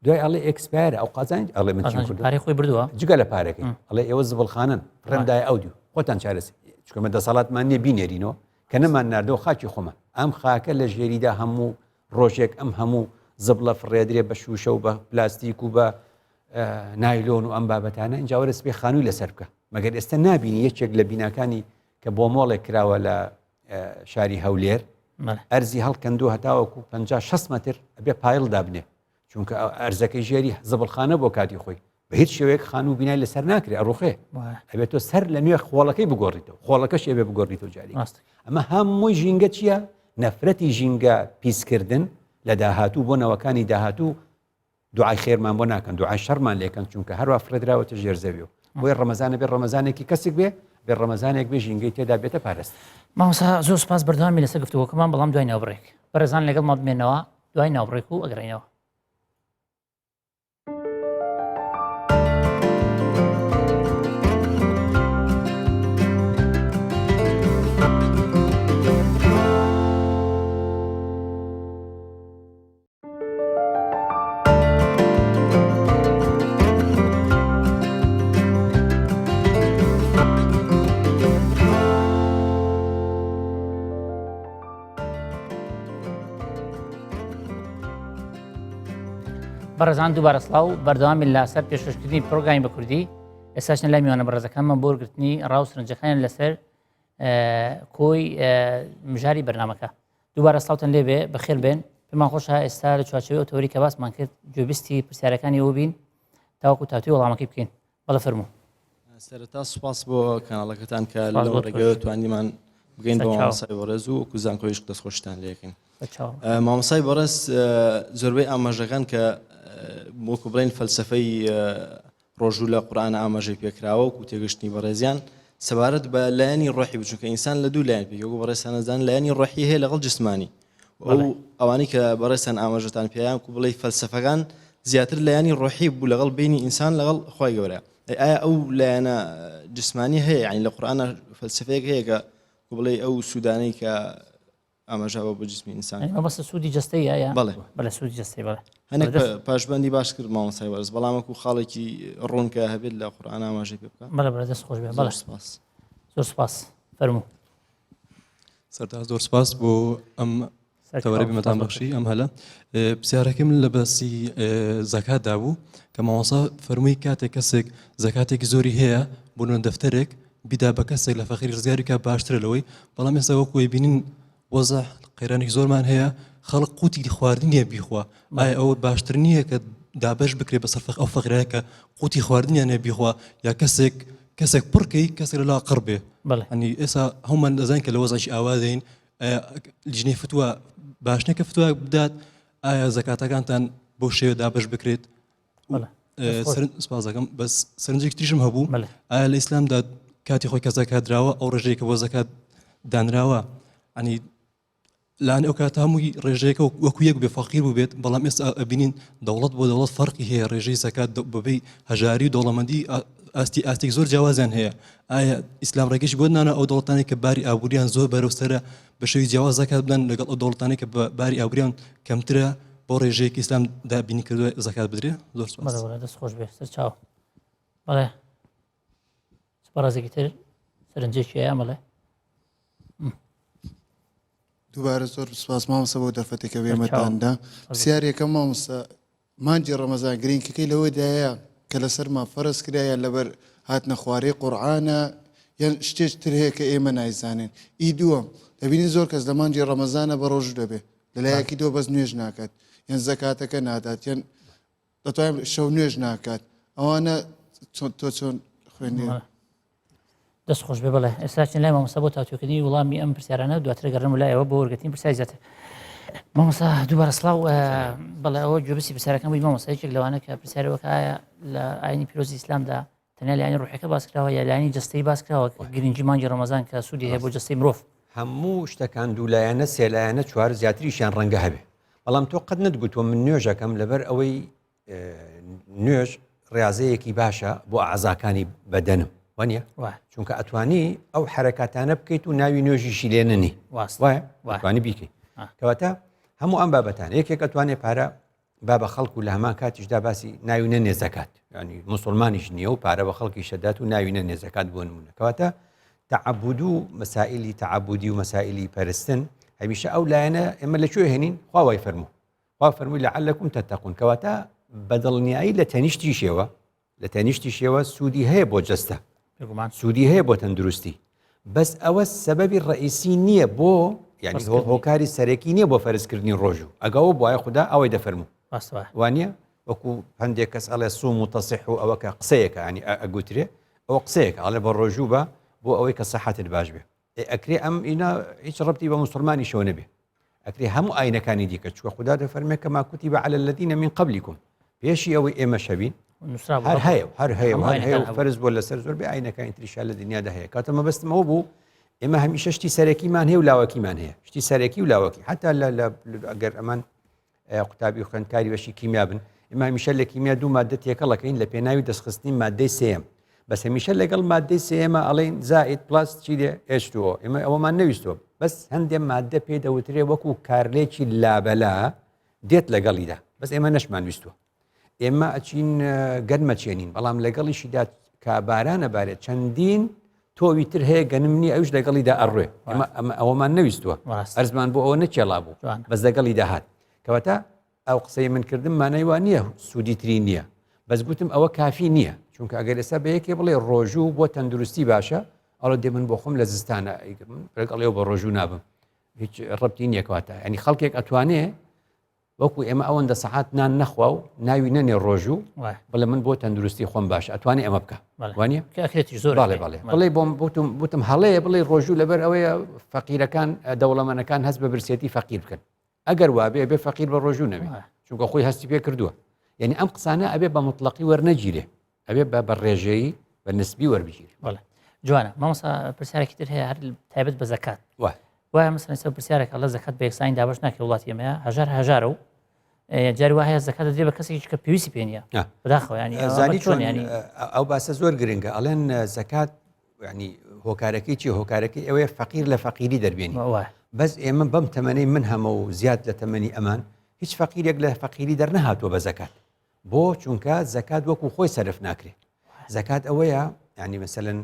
دوای ئەڵێ expire ئەو قازانج ئەڵێ من چیم کردو پارەی خۆی بردووە جگە لە پارەکەی ئەڵێ ئێوە زبڵخانن ڕێمدای ئەودیو خۆتان چارەس چکەمە دەسەڵاتمان نییە بینێرینەوە کە نەمان ناردەوە خاکی خۆمان ئەم خاکە لە ژێریدا هەموو ڕۆژێک ئەم هەموو زبڵە فڕێدرێ بە شوشە و بە پلاستیک و بە نایلۆن و ئەم بابەتانە اینجا وەرە سپێ خانووی لەسەر بکە مەگەر ئێستا نابینی یەکێک لە بیناکانی کە بۆ مۆڵێک کراوە لە شاری هەولێر ئەرزی هەڵکەندو هەتاوەکو 50 60 متر ئەبێ pile دابنێ چونکە ئەرزەکەی ژێری زبڵخانە بۆ کاتی خۆی بە هیچ شێوەیەک خانوو بینای لەسەر ناکرێ ئەڕوخێ ئەبێت تۆ سەر لە نوێ خۆڵەکەی بگۆڕیتەوە خۆڵەکەش ئەبێ بگۆڕیتەوە جاری ئەمە هەمووی ژینگە چییە نەفرەتی ژینگە پیسکردن لە داهاتوو بۆ نەوەکانی داهاتوو دوعای خێرمان بۆ ناکەن دوعای شەڕمان لێکەن چونکە هەروە فڕێدراوەتە ژێر زەوی و بۆیە ڕەمەزانە بێ ڕەمەزانێکی کەسێک بێ بێ ڕەمەزانێک بێ ژینگەی تێدا بێتە پارست. مامۆستا زۆر سوپاس بەردەوامی لەسەر گفتوگۆکەمان بەڵام دوای ناوبڕێک بەڕێزان لەگەڵمان بمێنەوە دوای ناوبڕێک و ئەگەڕێینەوە. بەڕێزان دووبارە سڵاو بەردەوامی لەسەر پێشکەشکردنی پرۆگرامی بە کوردی ئێستاش لای میوانە بەڕێزەکانمان بۆ وەرگرتنی ڕاو سەرنجەکانیان لەسەر کۆی مژاری بەرنمەکە دووبارە سڵاوتان لێبێ بەخێر بێن پێمان خۆشە ئێستا لە چوارچێوەی ئەو تەوەری کە باسمان کرد گوێبیستی پرسیارەکانی ئەوە بین تاوەکو تاوتوێی وەڵامەکەی بکەین بەڵێ فەرموو. سەرەتا سوپاس بۆ کەناڵەکەتان کە لەو ڕێگەیەوە توانیمان بگەین بە مامۆستای بەڕێز و وەکو زانکۆیش دەستخۆشتان لێکەین. مامۆستای بەڕێز زۆربەی ئاماژەکان کە وەکو بڵێن فەلسەفەی ڕۆژوو لە قورئانە ئاماژەی پێکراوە وەکو تێگەشتنی بەڕێزیان سەبارەت بە لایەنی ڕۆحی بوو چونکە ئینسان لە دوو لایەن پێک وەکو بەڕێزتان ئەزانن لایەنی ڕۆحی هەیە لەگەڵ جسمانی ئەو ئەوانەی کە بەڕێزتان ئاماژەتان پێیان کو بڵێی فەلسەفەکان زیاتر لایەنی ڕۆحی بوو لەگەڵ بینی ئینسان لەگەڵ خوای گەورە ئەی ئایا ئەو لایەنە جسمانی هەیە یعنی لە قورئانە فەلسەفەیەک هەیە کە کو بڵێی ئەو سوودانەی کە ئاماژە بە بۆ جسمی ئینسان یعنی مەبەست سوودی جەستەیە یا بەڵێ بەڵێ سوودی جەستەی بەڵێ هەنێک پاشبەندی باش کرد مامۆستای بەڕێز بەڵام وەکو خاڵێکی ڕوون کە هەبێت لە قورئان ئاماژەی پێ بکە بەڵێ بەڵێ دەست خۆش بێ بەڵێ زۆر سپاس زۆر سپاس فەرموو سەرتا زۆر سپاس بۆ ئەم تەوەرە بمەتان بەخشی ئەم هەلە پرسیارەکەی من لە باسی زەکاتدا بوو کە مامۆسا فەرمووی کاتێک کەسێک زەکاتێکی زۆری هەیە بۆ نمونە دەفتەرێک بیدا بە کەسێک لە فەقیری ڕزگاری بکات باشترە لەوەی بەڵام ئێستا وەکو بینین وەزع قەیرانێکی زۆرمان هەیە خەڵک قوتی خواردن نییە بیخوا ئایا ئەوە باشتر نییە کە دابش بکرێ بەسەر فەق ئەو فەقیرایە کە قوتی خواردنیان نیە بیخوا یا کەسێک کەسێک پڕکەی کەسێک لەلا قڕ بێ ئەنی ئێستا هەمومان دەزانین کە لە وەزعێکی ئاوا دێین لیژنەی فتوا باش نییە کە فتوا بدات ئایا زەکاتەکانتان بۆ شێوە دابش بکرێت سپاس دەکەم بەس سەرنجێک تریشم هەبوو ئایا لە ئیسلامدا کاتی خۆی کە زەکات دراوە ئەو ڕێژەیە کە بۆ زەکات دانراوە ئەنی لان ئەو کاتە هەمووی ڕێژەیەکە وەکو یەک بێ فەقیر بوو بێت بەڵام ئێستا ئەبینین دەوڵەت بۆ دەوڵەت فەرقی هەیە ڕێژەی زەکات بەبێ هەژاری و دەوڵەمەندی ئاستی ئاستێک زۆر جیاوازیان هەیە ئایا ئیسلام ڕێگەش بۆ نانە ئەو دەوڵەتانی کە باری ئابووریان زۆر بەرەو سەرە بە شێوی جیاواز زەکات بدەن لەگەڵ ئەو دەوڵەتانی کە بە باری ئابووریان کەمترە بۆ ڕێژەیەک ئیسلام دابینی کردووە زەکات بدرێ زۆر سوپاس. بەڵێ بەڵێ دەست خۆش بێ سەرچاو بەڵێ بەڕێزێکی تر سەرنجێکی هەیە بەڵێ دووبارە زۆر سپاس مامۆستا بۆ دەرفەتێکە بێمەتاندا پرسیار یەکەم مامۆستا مانگی ڕەمەزان گرنگیەکەی لەوەدایە کە لەسەرمان فەرز کرا یان لەبەر هاتنە خوارەی قورعانە یان شتێک تر هەیە کە ئێمە نایزانین ئی دووەم دەبینین زۆر کەس لە مانگی ڕەمەزانە بە ڕۆژوو دەبێت لەلایەکی دۆ بەس نوێژ ناکات یان زەکاتەکە نادات یان دەتوانین شەو نوێژ ناکات ئەوانە تۆ چۆن خوێندی دەست خۆش بێ بەڵێ ئێستا چین لای مامۆستا بۆ تاوتوێکردنی وڵامی ئەم پرسیارانە دواتر گەڕێم لایەوە بۆ وەرگرتنی پرسیاری زیاتر مامۆستا دووبارە سڵاو بەڵێ ئەوە گوێبیستی پرسیارەکان بووی مامۆستا یەکێک لەوانە کە پرسیارەوە کە ئایا لە ئاینی پیرۆزی ئیسلامدا تەنیا لایەنی ڕوحەکە باس کراوە یا لایەنی جەستەی باس کراوە گرنگی مانگی ڕەمەزان کە سوودی هەیە بۆ جەستەی مرۆڤ هەموو شتەکان دوو لایەنە سێ لایەنە چوار زیاتریشیان ڕەنگە هەبێ بەڵام تۆ قەت نەتگوتووە من نوێژەکەم لەبەر ئەوەی نوێژ ڕاضەیەکی باشە بۆ ئازاکانی بەدەنم وانە چونکە ئەتوانی ئەو حرەکاتانە بکەیت و ناوی نوێژیشی لێ نەنی وایە توانی بیکەیت کەواتە هەموو ئەم بابەتان یەکێک ئەتوانێ پارە با بە خەڵک و لە هەمان کاتیشدا باسی ناوی نەنێ زەکات ینی مسلمانیش نییە و پارە بە خەڵکی شەدات و ناوی نەنێ زەکات بۆ نمونە کەواتە تعبد و مەسائلی تعبدی و مەسائلی پەرستن هەمیشە ئەو لایەنە ئێمە لەکوێ هێنین خوا وای فەرموو خوا فەرمووی لعلکم تتقون کەواتە بە دڵنیایی لە تەنیشتیشەوە لە تەنیشتیشەوە سوودی هەیە بۆ جەستە سوودی هەیە بۆ تەندروستی بەس ئەوە سەبەبی ڕئیسی نییە بۆ یعنی هۆکاری سەرەکی نییە بۆ فەرزکردنی ڕۆژوو ئەگەوە بواە خوددا ئەوەی دەفەرموو وانە وەکو هەندێک کەس ئەڵێ سوم و تەسیح و ئەوە کە قسەیەکە ینی ئەگوترێ ئەوە قسەیەکە ئەڵێ بە ڕۆژوو بە بۆ ئەوەی کە سەحەتت باش بێ ئەکرێ ئەم ئینا هیچ ڕەبتی بە موسڵمانیشەوە نەبێ ئەکرێ هەموو ئاینەکانی دیکە چوە خوددا دەفەرمێ کە ما كتب على الذين من قبلكم پێشی ئەوەی ئێمە شەبین هەر هەیە هەر هەیە هەر هەیە و فەرز بۆ لەسەر زۆر بێ ئاینەکانی تریشا لە دنیادا هەیە کاتە مەبەستمەوە بوو ئێمە هەمیشە شتی سەرەکیمان هەیە و لاوەکیمان هەیە شتی سەرەکی و لاوەکی حتا لە ئەگەر ئەمان قوتابی و خوێندکاری بەشی کیمیا بن ئێمە هەمیشە لە کیمیا دوو مادە تێکەڵەکەین لە پێناوی دەستخستنی مادەی سێم بەس هەمیشە لەگەڵ مادەی سێمە ئەڵێن زائد plus چی دێ H2O ئێمە ئەوەمان نەویستوە بەس هەندێک مادە پێ دەوترێ وەکو کارلێکی لابەلا دێت لەگەڵیدا بەس ئێمە نەشمان ویستوە ئێمە ئەچین گەنمە چێنین بەڵام لەگەڵیشیدا کە بارانە بارێت چەندین تۆوی تر هەیە گەنم نییە ئەوش لەگەڵیدا ئەڕوێ ئەمە ئەوەمان نەویستووە ئەرزمان بۆ ئەوە نەکێڵا بوو بەس لەگەڵی داهات کەواتە. ئەو قسەی من کردم مانای وا نییە سوودی تری نییە بەس گوتم ئەوە کافی نییە چونکە ئەگەر ئێستا بە یەکێ بڵێ ڕۆژوو بۆ تەندروستی باشە ئەڵێ دێ من بۆ خۆم لە زستانە لەگەڵ ئێوە بە ڕۆژوو نابم هیچ ڕەبتی نییە کەواتە ینی خەڵکێک ئەتوانێ وەکو ئێمە ئەوەندە سەعات نان نەخوا و ناوی نەنێ ڕۆژوو بڵێ من بۆ تەندروستی خۆم باش ئەتوانێ ئەمە بکە وانە زۆر بەڵێ بەڵێ بڵێ بۆم بوتم بوتم هەڵەیە بڵێ ڕۆژوو لەبەر ئەوەیە فەقیرەکان دەوڵەمەنەکان هەست بە برسێتی فەقیر بکەن ئەگەر وابێ ئەبێ فەقیر بە ڕۆژوو نەبێ چونکە خۆی هەستی پێ کردووە یعنی ئەم قسانە ئەبێ بە مطلقی وەرنەگیرێ ئەبێ بە بە ڕێژەیی بە نسبی وەربگیرێ بەڵێ جوانە مامۆستا پرسیارێکی تر هەیە هەر تایبەت بە زەکات وایە مەسەلەن ئێستا پرسیارێک ئەڵێ زەکات بە یەکسانی دابەش ناکرێت وڵاتی ئێمەیە هەژار هەژارە و جاری وا هەیە زەکات دەدرێت بە کەسێکی کە پێویستی پێ نییە بەداخەوە ینی زانی چۆن ینی ئەو باسە زۆر گرنگە ئەڵێن زەکات ینی هۆکارەکەی چی هۆکارەکەی ئەوەیە فەقیر لە فەقیری دەربێنی بەس ئێمە بەم تەمەنەی من هەمە و زیاد لە تەمەنی ئەمان هیچ فەقیرێک لە فەقیری دەرنەهاتووە بە زەکات بۆ چونکە زەکات وەکو خۆی سەرف ناکرێت زەکات ئەوەیە ینی مەسەن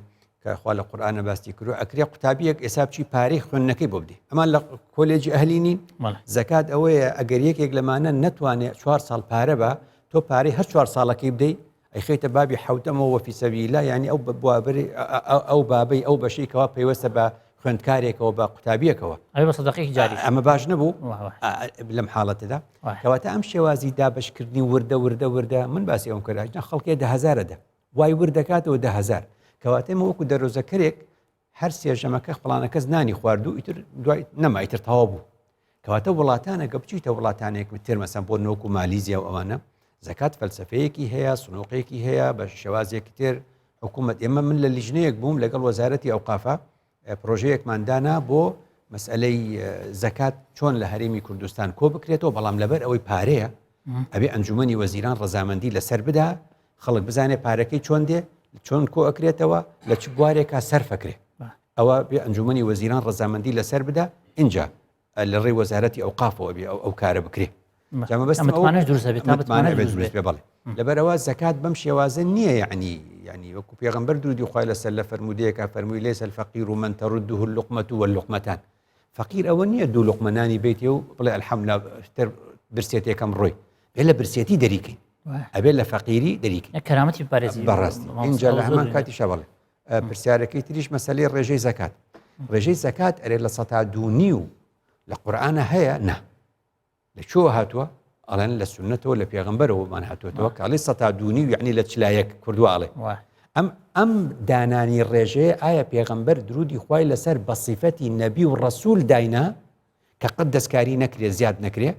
کە خوا لە قورآانە باستی کرو ئەکرێ قوتابیەک ئێسا بچی پارەی خوێندنەکەی بۆ بدێ ئەمان لە کۆلێجی ئەهلی نین زەکات ئەوەیە ئەگەر یەکێک لەمانە نەتوانێت چوار ساڵ پارە بە تۆ پارەی هەر چوار ساڵەکەی بدەیت ئەیخەیتە بابی حەوتەمەوە وەفی سەبیلا یعنی ئەو بوابری ئەو بابەی ئەو بەشەی کەوا پەیوەستە بە خوێندکارێکەوە بە قوتابیەکەوە ئەوێ بە سەدەقێکی جاری ئەمە باش نەبوو لەم حاڵەتەدا کەواتە ئەم شێوازی دابشکردنی وردە وردە وردە من باسی ئەوم کرد خەڵکێ دههزارە دە وای ورد دەکاتەوە دههزار کەواتە ئێمە وەکو دەرۆزەکەرێک هەر سێ ژەمەکە فڵانە کەس نانی خواردو ئیتر دوای نەما ئیتر تەواو بوو کەواتە وڵاتانە کە بچیتە وڵاتانێک تر مەسەن بۆ نۆک و مالیزیا و ئەوانە زەکات فەلسفەیەکی هەیە سنوقێکی هەیە بە شێوازێکی تر حکوومەت ئێمە من لە لیژنەیەک بووم لەگەڵ وەزارەتی ئەوقافە پرۆژەیەکمان دانا بۆ مەسئلەی زەکات چۆن لە هەرێمی کوردستان کۆ بکرێتەوە بەڵام لەبەر ئەوەی پارەیە ئەبێ ئەنجومەنی وەزیران ڕەزامەندی لەسەر بدا خەڵک بزانێ پارەکەی چۆن دێ چۆن کۆ ئەکرێتەوە لە چ بوارێکا سەرفەکرێ ئەوە بێ ئەنجومەنی وەزیران ڕەزامەندی لەسەر بدا اینجا لە ڕێی وەزارەتی ئەوقافەوە بێ ئەو ئەو کارە بکرێ بەڵێ لەبەرەوە زەکات بەم شێوازە نییە یعنی یعنی وەکو پێغمبەر درودی خوای لەسەر لە فەرمودەیەکە فەرمووی ليس الفقير من ترده اللقمة واللقمتان فەقیر ئەوە نییە دوو لوقمە نانی بێتێ و بڵێ الحمدللە تر برسێتێکەم ڕۆی بێ لە برسێتی دەریکەین ئەبێ لە فەقیری دەریکەین کەرامەتی پارێزی بەڕاستی اینجا لە هەمان کاتیشا بەڵێ پرسیارەکەی تریش مەسەلەی ڕێژەی زەکات ڕێژەی زەکات ئەرێ لە سەتا دوو نیو لە قورئانە هەیە نا لە کوێوە هاتووە؟ ئەڵێن لە سوننەتەوە لە پێغەمبەرەوە بۆمان هاتووەتەوە کە ئەڵێ سەتا دوو نیو یعنی لە چلایەک کوردوە ئەڵێ ئەم ئەم دانانی ڕێژەیە ئایا پێغەمبەر درودی خوای لەسەر بە سیفەتی نەبی و ڕەسوول داینا کە قەت دەستکاری نەکرێ زیاد نەکرێ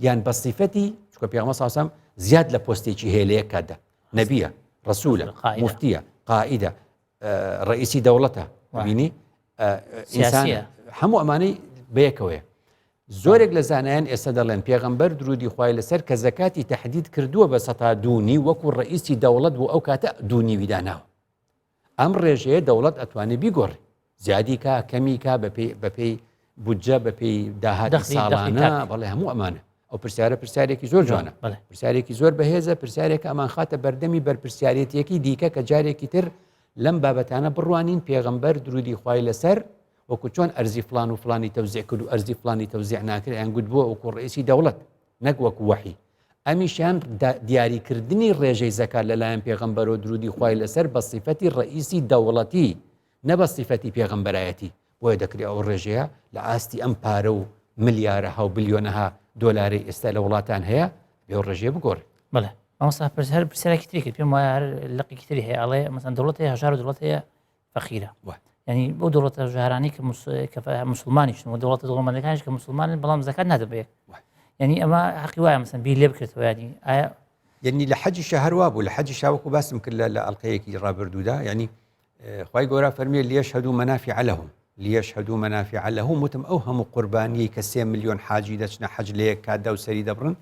یان بە سیفەتی چونکە پێغەمبەر ساسەم زیاد لە پۆستێکی هەیە لە یەک کاتدا نەبیە ڕەسوولە مفتیە قائیدە ڕئیسی دەوڵەتە بینی ئینسان هەموو ئەمانەی بەیەکەوەیە زۆرێک لە زانایان ئێستا دەڵێن پێغەمبەر درودی خوای لەسەر کە زەکاتی تەحدید کردووە بە سەتا دوونی وەکو ڕئیسی دەوڵەت بۆ ئەو کاتە دوونیوی داناوە ئەم ڕێژەیە دەوڵەت ئەتوانێ بیگۆڕێ زیادی کا کەمی کا بەپێی بودجە بەپێی داهاتی ساڵانە بەڵێ هەموو ئەمانە ئەو پرسیارە پرسیارێکی زۆر جوانە پرسیارێکی زۆر بەهێزە پرسیارێکە ئەمان خاتە بەردەمی بەرپرسیارەتیەکی دیکە کە جارێکی تر لەم بابەتانە بڕوانین پێغەمبەر درودی خوای لەسەر وەکو چۆن ئەرزی فلان و فلانی تەوزیع کرد و ئەرزی فلانی تەوزیع ناکرێت یان گوت بووە وەکو ڕئیسی دەوڵەت نەک وەکو وەحی ئەمیشیان دیاریکردنی ڕێژەی زەکات لەلایەن پێغەمبەرەوە درودی خوای لەسەر بە سیفەتی ڕئیسی دەوڵەتی نە بە سیفەتی پێغەمبەرایەتی بۆیە دەکرێت ئەو ڕێژەیە لە ئاستی ئەم پارە و ملیارەها و بلیۆنەها دۆلارەی ئێستا لە وڵاتان هەیە بێ ڕێژەیە بگۆڕێ. بەڵێ مامۆستا پرس هەر پرسیارێکی تری کرد پێم وایە هەر لقێکی تری هەیە ئەڵێ مەسەن دەوڵەت هەیە هەژار و دەوڵەت هەیە فەقیرە ینی بۆ دەوڵەتە ژارانی کە مسلمانیشن و دەوڵەتە دەوڵەمەندەکانیش کە مسلمانن بەڵام زەکات نادە بە یەک ینی ئەمە حەقی وایە مەسەن بیر لێ بکرێتەوە ینی ئایا یعنی لە حەجی شەهروا بوو لە حەجی شاوەکو باسم کرد لە ئەڵلقەیەکی ڕابردوودا ینی خوای گەورە فەرمی لیشهدوا منافع لهم لیشهدوا منافع لهم وتم ئەو هەموو قوربانیەی کە سێ ملیۆن حاجی دەچنە حەج لە یەک کاتدا و سەری دەبڕن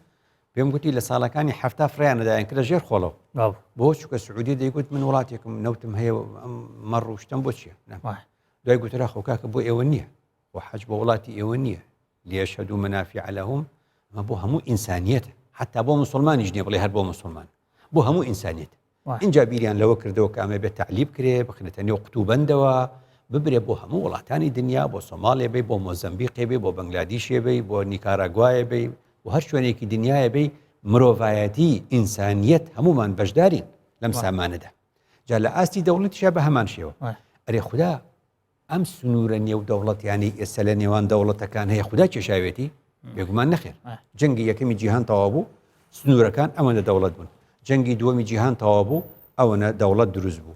پێم گوتی لە ساڵەکانی حەفتا فڕیان نەدایان کردە ژێر خۆڵەوە بۆ چونکە سعودیە دەیگوت من وڵاتێکم نەوتم هەیە ئەم مەڕ و شتم بۆ چییە دوای گوترا خۆ کاکە بۆ ئێوە نییە بۆ حەج بۆ وڵاتی ئێوە نییە لیشهدوا منافع لهم ئەمە بۆ هەموو ئینسانیەتە حتا بۆ مسلمانیش نییە بڵێ هەر بۆ مسلمان بۆ هەموو ئینسانیەت ئینجا بیریان لەوە کردەوە کە ئەمە بێت تەعلیب کرێ بخرێتە نێو قوتوبەندەوە ببرێ بۆ هەموو وڵاتانی دنیا بۆ سۆماڵێ بێ بۆ مۆزەمبیقێ بێ بۆ بەنگلادیشێ بێ بۆ نیکاراگوایە بێ. و هەر شوێنێکی دنیاە بی مرۆڤایەتی ئینسانیەت هەمومان بەشدارین لەم سامانەدا جا لە ئاستی دەوڵەتیشا بە هەمان شێوە ئەرێ خودا ئەم سنوورە نێو دەوڵەتیانەی ئێستا لە نێوان دەوڵەتەکان هەیە خودا کێشاوێتی؟ بێگومان نەخێر. جەنگی یەکەمی جیهان تەواو بوو، سنوورەکان ئەوەندە دەوڵەت بوون. جەنگی دووەمی جیهان تەواو بوو، ئەوەنە دەوڵەت دروست بوو.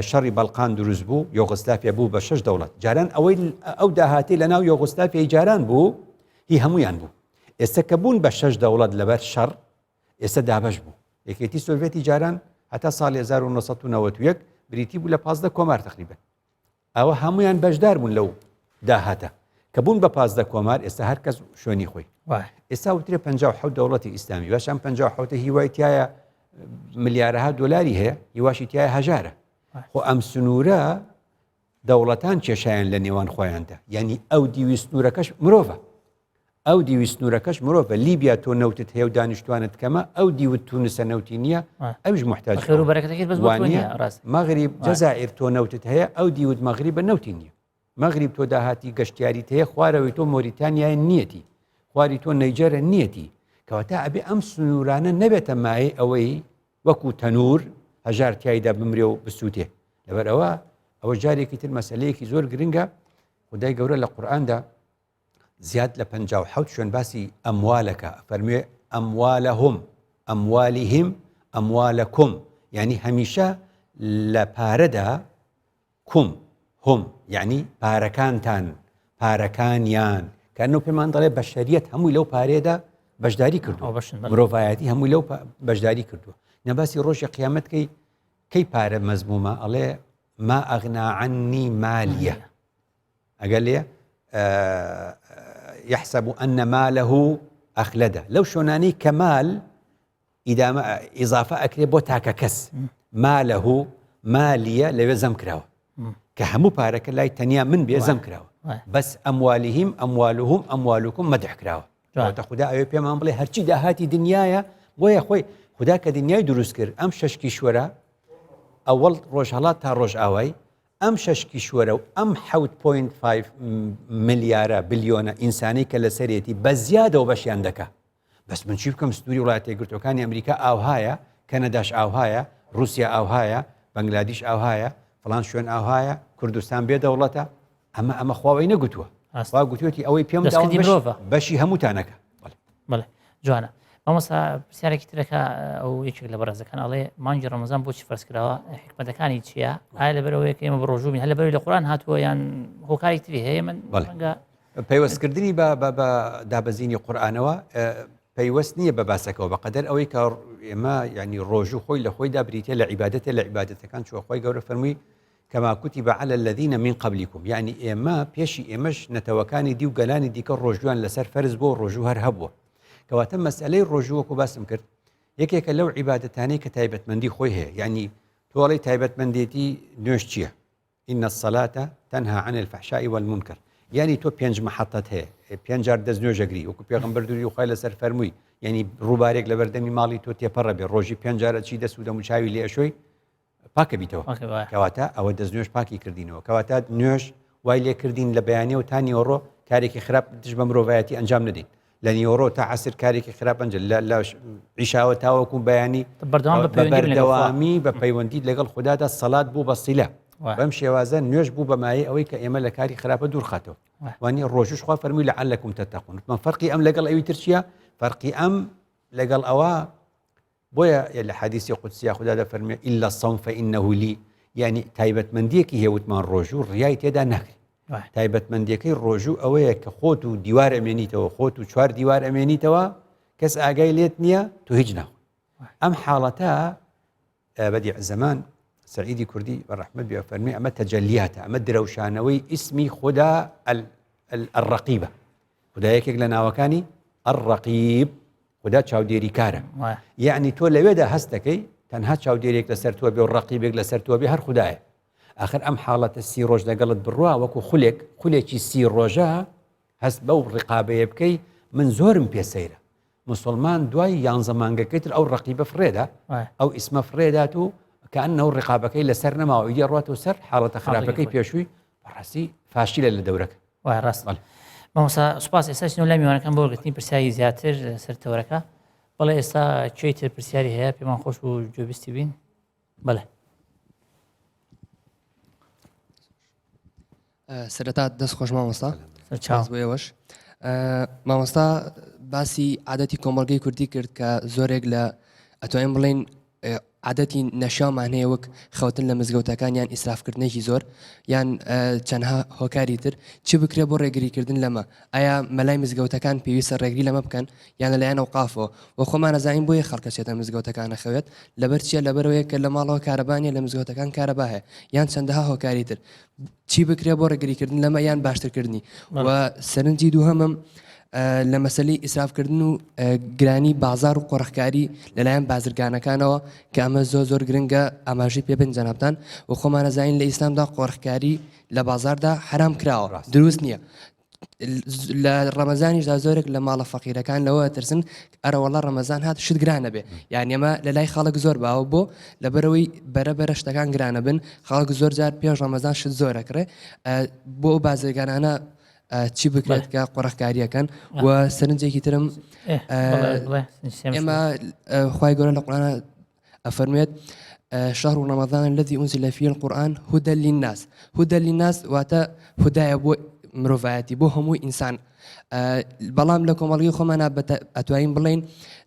شەڕی بەڵقان دروست بوو، یۆغۆسلافیا بوو بە شەش دەوڵەت. جاران ئەوەی ئەو داهاتەی لەناو یۆغۆسلافیای جاران بوو، هی هەموویان بوو. ئێستا کە بوون بە شەش دەوڵەت لەبەر شەڕ، ئێستا دابەش بوو. یەکێتی سۆڤێتی جاران هەتا ساڵی 1991 بریتی بوو لە 15 کۆمار تقریبا. ئەوە هەمویان بەشدار بوون لەو داهاتە کە بوون بە 15 کۆمار ئێستا هەر کەس شوێنی خۆی ئێستا وترێ 57 دەوڵەتی ئیسلامی باش ئەم 57 هیوای تایە ملیارەها دۆلاری هەیە هیواشی تایە هەژارە خۆ ئەم سنوورە دەوڵەتان کێشایان لە نێوان خۆیاندا یعنی ئەو دیوی سنوورەکەش مرۆڤە ئەو دیوی سنوورەکەش مرۆڤە لیبیا تۆ نەوتت هەیە و دانیشتوانت کەمە ئەو دیوت تونسە نەوتی نییە ئەویش محتاج مەغریب جەزائیر تۆ نەوتت هەیە ئەو دیوت مەغریبە نەوتی نییە مەغریب تۆ داهاتی گەشتیاریت هەیە خوارەوەی تۆ مۆریتانیای نیەتی خواری تۆ نەیجەرە نیەتی کەواتە ئەبێ ئەم سنوورانە نەبێتە مایەی ئەوەی وەکو تەنور هەژار تایدا بمرێ و بسووتێ لەبەر ئەوە ئەوە جارێکی تر مەسلەیەکی زۆر گرنگە خدای گەورە لە قورئاندا زیاد لە 57 شوێن باسی ئەموالەکە فەرموێ ئەموالهم ئەموالهم ئەموالکم یعنی هەمیشە لە پارەدا کوم هم یعنی پارەکانتان پارەکانیان کە پێمان دەڵێ بەشەریەت هەمووی لەو پارێدا بەشداری کردو مرۆڤایەتی هەمووی لەو بەشداری کردووە نەباسی ڕۆژی قیامەتکەی کەی پارە مەزمومە ئەڵێ ما ئەغنا عنی مالیە ئەگەر لێ يحسب أن ماله أخلده لەو شۆنانەی کەمال ئیدامە ئیزافە ئەکرێ بۆ تاکە کەس مالە مالیە لەوێ زەم کراوە کە هەموو پارەکە لای تەنیا من بێ زەم کراوە بەس ئەموالهم ئەموالهم ئەموالکم مەدح کراوە تا خدا ئەوێ پێمان بڵێ هەرچی داهاتی دنیاە بۆیە خۆی خدا کە دنیای دروست کرد ئەم شەش کیشوەرە ئەوەڵ ڕۆژهڵات تا ڕۆژئاوای ئەم شەش کیشوەرە و ئەم حەوت point five ملیارە بلیۆنە ئینسانەی کە لەسەرێتی بە زیادەوە بەشیان دەکا بەس من چی بکەم سنووری وڵاتە یەکگرتووەکانی ئەمریکا ئاوهایە کەنەداش ئاوهایە رووسیا ئاوهایە بەنگلادیش ئاوهایە فڵان شوێن ئاوهایە کوردستان بێ دەوڵەتە ئەمە ئەمە خواوەی نەگوتووە خوا گوتوێتی ئەوەی پێم دەستکردی مرۆڤە بەشی هەمووتانەکە بەڵێ جوانە مامۆستا پرسیارێکی ترەکە ئەو یەکێک لە بەڕێزەکان ئەڵێ مانگی ڕەمەزان بۆچی فەرز کراوە حکمەتەکانی چییە ئایا لەبەرەوەی کە ئێمە بە ڕۆژوو بین هەر لەبەرەوەی لە قورئان هاتووە یان هۆکاری تری هەیە من ڕەنگە پەیوەستکردنی بە بە دابەزینی قورئانەوە پەیوەست نییە بە باسەکەەوە بەقەدەر ئەوەی کە ئێمە ینی ڕۆژوو خۆی لە خۆیدا بریتە لە عیبادەتە لە عیبادەتەکان چوە خۆی گەورە فەرمووی کما کتب علی الذین من قبلکم یەعنی ئێمە پێشی ئێمەش نەتەوەکانی دی و گەلانی دیکە ڕۆژوویان لەسەر فەرز بووە ڕۆژوو هەر هەبووە کەواتە مەسئلەی ڕۆژوو وەکو باسم کرد یەکێکە لەو عیبادەتانەی کە تایبەتمەندی خۆی هەیە یعنی تۆڵی تایبەتمەندێتی نوێژ چییە؟ إن الصلاة تنهى عن الفحشاء والمنكر یعنی تۆ پێنج محەتەت هەیە پێنج جار دەست نوێژەگری وەکو پێغەمبەر دوری خوای لەسەر فەرمووی یعنی ڕووبارێک لەبەردەمی ماڵی تۆ تێپەڕە بێ ڕۆژی پێنج جارە چی دەست و دەموچاوی لێ ئەشۆی پاکە بیتەوە کەواتە ئەوە دەست نوێژ پاکی کردینەوە کەواتە نوێژ وای لێکردین لە بەیانەوە تا نیوەڕۆ کارێکی خراپ دژ بە مرۆڤایەتی ئەنجام ندەین لە نیوەڕۆ تا عسر کارێکی خراپ ئەنج لە عیشاوە تاوەکو بەیانی بەردەوامی بە پەیوەندی لەگەڵ خوددادا سەلات بوو بەسیلە بەم شێوازە نوێژ بوو بەمایە ئەوەی کە ئێمە لە کاری خراپە دوورخاتەوە وانی ڕۆژش خوا فەرمووی لە عەلەکم تەتەقون من فەرقی ئەم لەگەڵ ئەوی ترچیە فەرقی ئەم لەگەڵ ئەوە بۆیە لە حەدیسی قودسیا خودا دەفەرموێ الا الصوم فانه لی یعنی تایبەتمەندیەکی هەیە وتمان ڕۆژوو ڕیای تێدا ناکرێت تایبەتمەندیەکەی ڕۆژوو ئەوەیە کە خۆت و دیوار ئەمێنیتەوە خۆت و چوار دیوار ئەمێنیتەوە کەس ئاگای لێت نییە تۆ هیچ ناخۆی ئەم حاڵەتە بەدیع زەمان سعیدی کوردی بە ڕەحمەت بێ فەرمی ئەمە تەجەلیاتە ئەمە درەوشانەوەی ئیسمی خدا الرقیبە خودا یەکێک لە ناوەکانی الرقیب خودا چاودێری کارە یعنی تۆ لەوێدا هەست دەکەی تەنها چاودێرێک لەسەر تۆ بێ و ڕقیبێک لەسەر تۆ بێ هەر خدایە آخر ئەم حاڵەتە سی ڕۆژ لەگەڵت بڕوا وەکو خولێک خولێکی سی ڕۆژە هەست بەو ڕقابەیە بکەی من زۆرم پێ سەیرە مسلمان دوای یانزە مانگەکەی تر ئەو ڕقیبە فڕێدا ئەو ئیسمە فڕێدات و کە ئەو ڕقابەکەی لەسەر نەماوە ئیدی ڕاتەوە سەر حاڵەتە خراپەکەی پێشووی بەڕاستی فاشیلە لە دەورەکە وای ڕاست بەڵێ. مامۆستا سوپاس ئێستا چنەوە لای میوانەکان بۆ وەرگرتنی پرسیاری زیاتر لەسەر تەوەرەکە بەڵێ ئێستا کێی تر پرسیاری هەیە پێمان خۆش بوو گوێبیستی بین بەڵێ سەرەتا دەست خۆش مامۆستا سپاس بۆ ئێوەش مامۆستا باسی عادەتی کۆمەڵگەی کوردی کرد کە زۆرێک لە ئەتوانین بڵێین عادەتی نەشیاومان هەیە وەک خەوتن لە مزگەوتەکان یان ئیسرافکردنێکی زۆر یان چەندها هۆکاری تر چی بکرێ بۆ ڕێگریکردن لەمە ئایا مەلای مزگەوتەکان پێویستە ڕێگری لەمە بکەن یان لەلایەن ئەوقافەوە وە خۆمان ئەزانین بۆیە خەڵک ئەچێتە مزگەوتەکان ئەخەوێت لەبەر چیە لەبەرئەوەیە کە لە ماڵەوە کارەبا نیە لە مزگەوتەکان کارەبا هەیە یان چەندەها هۆکاری تر چی بکرێ بۆ ڕێگریکردن لەمە یان باشترکردنی و سەرنجی دووهەمم لە مەسەلەی ئیسرافکردن و گرانی بازار و قۆرخکاری لەلایەن بازرگانەکانەوە کە ئەمە زۆر زۆر گرنگە ئاماژەی پێ بن جەنابتان و خۆمان ئەزانین لە ئیسلامدا قۆرخکاری لە بازاردا حەرام کراوە دروست نییە لە ڕەمەزانیشدا زۆرێک لە ماڵە فەقیرەکان لەوە ئەترسن ئەرەوەڵا ڕەمەزان هات شت گرانە بێ یان ئێمە لە لای خەڵک زۆر باوە بۆ لەبەرەوەی بەرە بەرە شتەکان گرانە بن خەڵک زۆر جار پێش ڕەمەزان شت زۆر ئەکڕێ بۆ ئەو بازرگانانە چی بکرێت کە قۆرخکاریەکەن و سەرنجێکی ترم ئێمە خوای گەورە لە قورئانا ئەفەرموێت شهر رمضان الذي أنزل فيه القرآن هدى للناس هدى للناس واتە هودایە بۆ مرۆڤایەتی بۆ هەموو ئینسان بەڵام لە کۆمەڵگەی خۆمانە ئەتوانین بڵین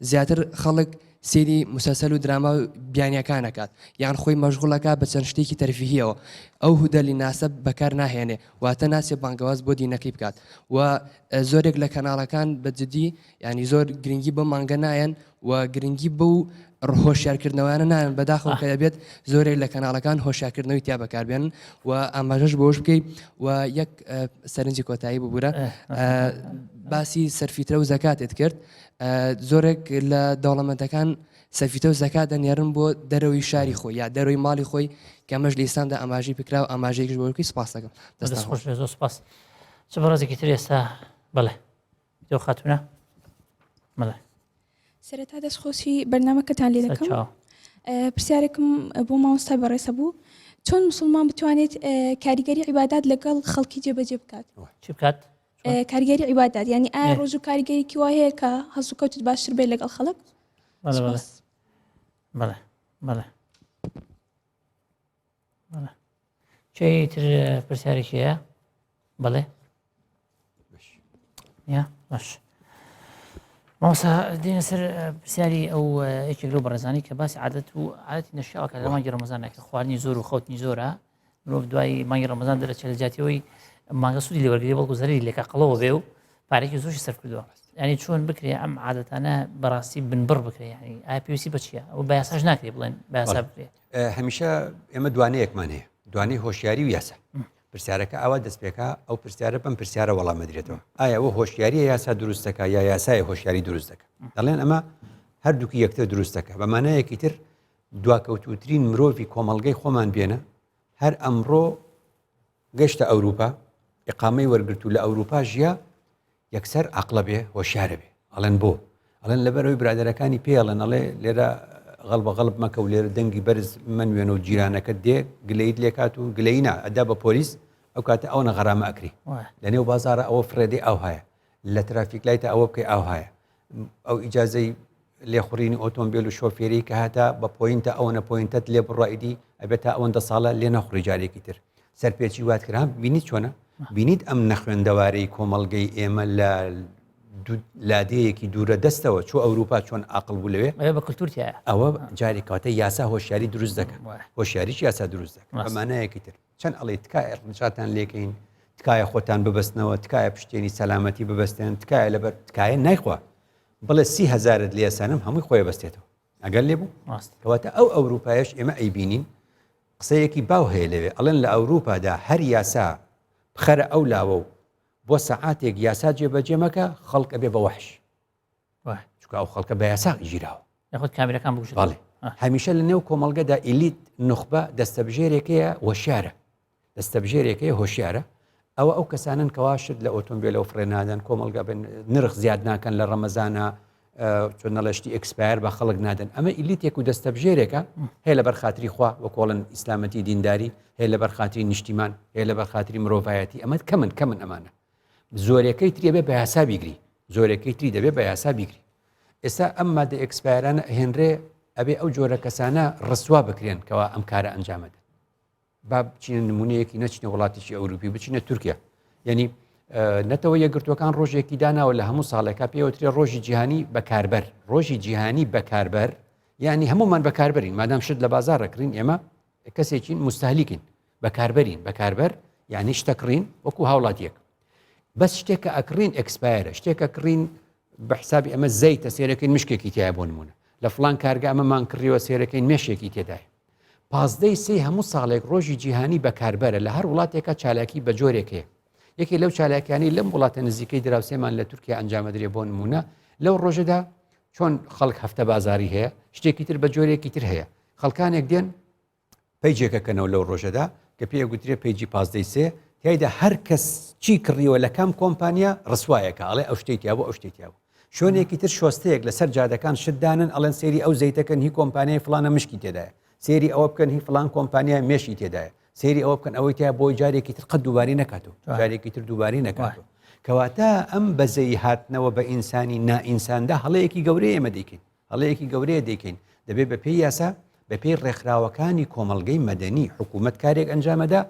زیاتر خەڵک سێری مسەسەل و دراما و بیانیەکان ئەکات یان خۆی مەشغوڵەکە بە چەند شتێکی تەرفیهیەوە ئەو هودە لیناسە بەکار ناهێنێ واتە ناچێ بانگەواز بۆ دینەکەی بکات و زۆرێک لە کەناڵەکان بە جدی ینی زۆر گرنگی بەم مانگە نایەن و گرنگی بەو هۆشیارکردنەوەیانە نایەن بەداخەوە کە دەبێت زۆرێک لە کەناڵەکان هۆشیارکردنەوەی تیا بەکاربێنن و ئاماژەش بەوەش بکەیت و یەک سەرنجی کۆتایی ببوورە باسی سەرفیترە و زەکاتت کرد زۆرێک لە دەوڵەمەندەکان سەرفیتە و زەکات دەنێرن بۆ دەرەوەی شاری خۆی یا دەرەوەی ماڵی خۆی کە ئەمەش لە ئیسلامدا ئاماژەی پێکرا و ئاماژەیەکیش بۆ بکەی سپاس دەکەم دەست خۆش بێت زۆر سپاس چ بەڕێزێکی تر ئێستا بەڵێ تۆ خاتونە بەڵێ سەرەتا دەست خۆشی بەرنامەکەتان لێ دەکەم پرسیارێکم بۆ مامۆستای بەڕێزە بوو چۆن مسلمان بتوانێت کاریگەری عیبادات لەگەڵ خەڵکی جێبەجێ بکات چی بکات کاریگەری عیبادات یعنی ئایا ڕۆژ و کاریگەریکی وا هەیە کە هەڵسوکەوتت باشتر بێت لەگەڵ خەڵک بەڵێ بەڵێ بەڵێ بەڵێ چێ تر پرسیارێکی هەیە بەڵێ یا باش مامۆستا دێنە سەر پرسیاری ئەو یەکێک لەو بەڕێزانی کە باسی عادەت و عادەتی نەشیاوە کە لە مانگی ڕەمەزانە کە خواردنی زۆر و خەوتنی زۆرە مرۆڤ دوای مانگی ڕەمەزان دەرەچێت لە جیاتیەوەی مانگە سوودی لێوەرگری بەڵکو زەرری لێکە قەڵەوە بێ و پارێکی زۆشی سەرف کردووە ینی چۆن بکرێ ئەم عادەتانە بەڕاستی بنبڕ بکرێ ینی ئایا پێویستی بە چییە ئەو بە یاساش ناکرێ بڵێن بە یاسا بکرێ هەمیشە ئێمە دوانەیەکمان هەیە دوانەی هۆشیاری و یاسا پرسیارەکە ئاوا دەست پێکا ئەو پرسیارە بەم پرسیارە وەڵام دەدرێتەوە ئایا ئەوە هۆشیاریە یاسا دروست دەکا یا یاسای هۆشیاری دروست دەکا دەڵێن ئەمە هەردووکی یەکتر دروست دەکا بە مانایەکی تر دواکەوتووترین مرۆڤی کۆمەڵگەی خۆمان بێنە هەر ئەمڕۆ گەشتە ئەوروپا ئقامەی وەرگرت و لە ئەوروپا ژیا یەکسەر عقلە بێ هۆشیارە بێ ئەڵێن بۆ ئەڵێن لەبەرەوەی برادەرەکانی پێڵێن ئەڵێ لێرە غەڵ بە غەڵب مەکە و لێرە دەنگی بەرز منوێنە و جیرانەکەت دێ گلەیت لێکات و گلەی نا ئەدا بە پۆلیس ئەو کاتە ئەوە غەرامە ئەکری لە نێو بازارە ئەوە فرێدەی ئەو هەیە لە traffic light ە ئەوە بکەی ئەو هەیە ئەو ئیجازەی لێخوڕینی ئۆتۆمبیل و شۆفێری کە هەتا بە point ە ئەوەنە point ەت لێ بڕە ئیدی ئەبێت تا ئەوەندە ساڵە لێ نەخوڕی جارێکی تر سەرپێچی وات کرا بینیت چۆنە بینیت ئەم نەخوێندەوارەی کۆمەڵگەی ئێمە لە لادێیەکی دوورە دەستەوە چۆ ئەوروپا چۆن عقل بوو لەوێ بە کلتور ئەوە جارێک کاتە یاسا هۆشیاری دروست دەکە هۆشیاریش یاسا دروست دەکە بەمانایەکی تر چەند ئەڵێ تکایە ڕنچاتان لێکەین تکایە خۆتان ببەستنەوە تکایە پشتێنی سەلامەتی ببەستێن تکایە لەبەر تکایە نایخوا بڵێ سی هەزارت لێسانم هەمووی خۆی بەستێتەوە ئەگەر لێ بوو کەواتە ئەو ئەوروپایش ئێمە ئەیبینین قسەیەکی باو هەیە لەوێ ئەڵێن لە ئەوروپادا هەر یاسا بخەرە ئەو لاوە و بۆ سەعاتێک یاسا جێبەجێ مەکە خەڵک ئەبێ بە وەحش چونکە ئەو خەڵکە بە یاسا گیراوە یاخود کامیرەکان بگوشن بەڵێ هەمیشە لە نێو کۆمەڵگەدا elite نوخبە دەستەبژێرێکەیە هۆشیارە دەستەبژێرێکەیە هۆشیارە ئەوە ئەو کەسانن کەوا شت لە ئۆتۆمبیلەوە فڕێ نادەن کۆمەڵگە بن نرخ زیاد ناکەن لە ڕەمەزانە چۆن نەڵێ شتی expire بە خەڵک نادەن ئەمە elite ێک و دەستەبژێرێکە هەیە لەبەر خاتری خوا وەکۆڵن ئیسلامەتی دینداری هەیە لەبەر خاتری نیشتیمان هەیە لەبەر خاتری مرۆڤایەتی ئەمە کەمن کەمن ئەمانە. زۆرەکەی تری بێ بە یاسا بیگری زۆرەکەی تری دەبێ بە یاسا بیگری ئێستا ئەم مادە expire انە ئەهێنرێ ئەبێ ئەو جۆرە کەسانە ڕسوا بکرێن کەوا ئەم کارە ئەنجامەدەن با بچینە نمونەیەکی نەچینە وڵاتێکی ئەوروپی بچینە تورکیا یعنی نەتەوە یەکگرتوەکان ڕۆژێکی داناوە لە هەموو ساڵێکا پێوترێ ڕۆژی جیهانی بەکاربەر ڕۆژی جیهانی بەکاربەر یعنی هەمومان بەکاربەرین مادام شت لە بازار ڕکرین ئێمە کەسێکین مستهلیکین بەکاربەرین بەکاربەر یعنی شتەکڕین وەکو هاوڵاتیەک بەس شتێکە ئەکڕین expire ە شتێکە کڕین بە حسابی ئەمە زەیتە سێرەکەین مشکێکی تایە بۆ نمونە لە فلان کارگە ئەمەمان کڕیوە سێرەکەین مێشێکی تێدایە پازدەی سێی هەموو ساڵێک ڕۆژی جیهانی بەکاربەرە لە هەر وڵاتێکا چالاکی بە جۆرێک هەیە یەکێ لەو چالاکیانەی لەم وڵاتە نزیکەی دراوسێمان لە تورکیا ئەنجامەدرێ بۆ نمونە لەو ڕۆژەدا چۆن خەڵک هەفتە بازاری هەیە شتێکی تر بە جۆرێکی تر هەیە خەڵکانێک دێن پەیجێکەکەنەوە لەو ڕۆژەدا کە پێ گوترێ پەیجی پازدەی سێ تیایدا هەر کەس چی کڕیوە لە کام کۆمپانیا ڕسوایەکە ئەڵێ ئەو شتەی تیابوو ئەو شتەی تیابوو شوێنێکی تر شۆستەیەک لەسەر جادەکان شت دانن ئەڵێن سەیری ئەو زەیتەکەن هی کۆمپانیای فڵانە مشکی تێدایە سەیری ئەوە بکەن هی فڵان کۆمپانیا مێشی تێدایە سەیری ئەوە بکەن ئەوەی تیا بۆی جارێکی تر قەت دووبارەی نەکاتەوە جارێکی تر دووبارەی نەکاتەوە کەواتە ئەم بەزەی هاتنەوە بە ئینسانی نائینساندا هەڵەیەکی گەورەیە ئێمە دەیکەین هەڵەیەکی گەورەیە دەیکەین دەبێت بە پێی یاسا بە پێی ڕێکخراوەکانی کۆمەڵگەی مەدەنی حکوومەت کارێک ئەنجامەدا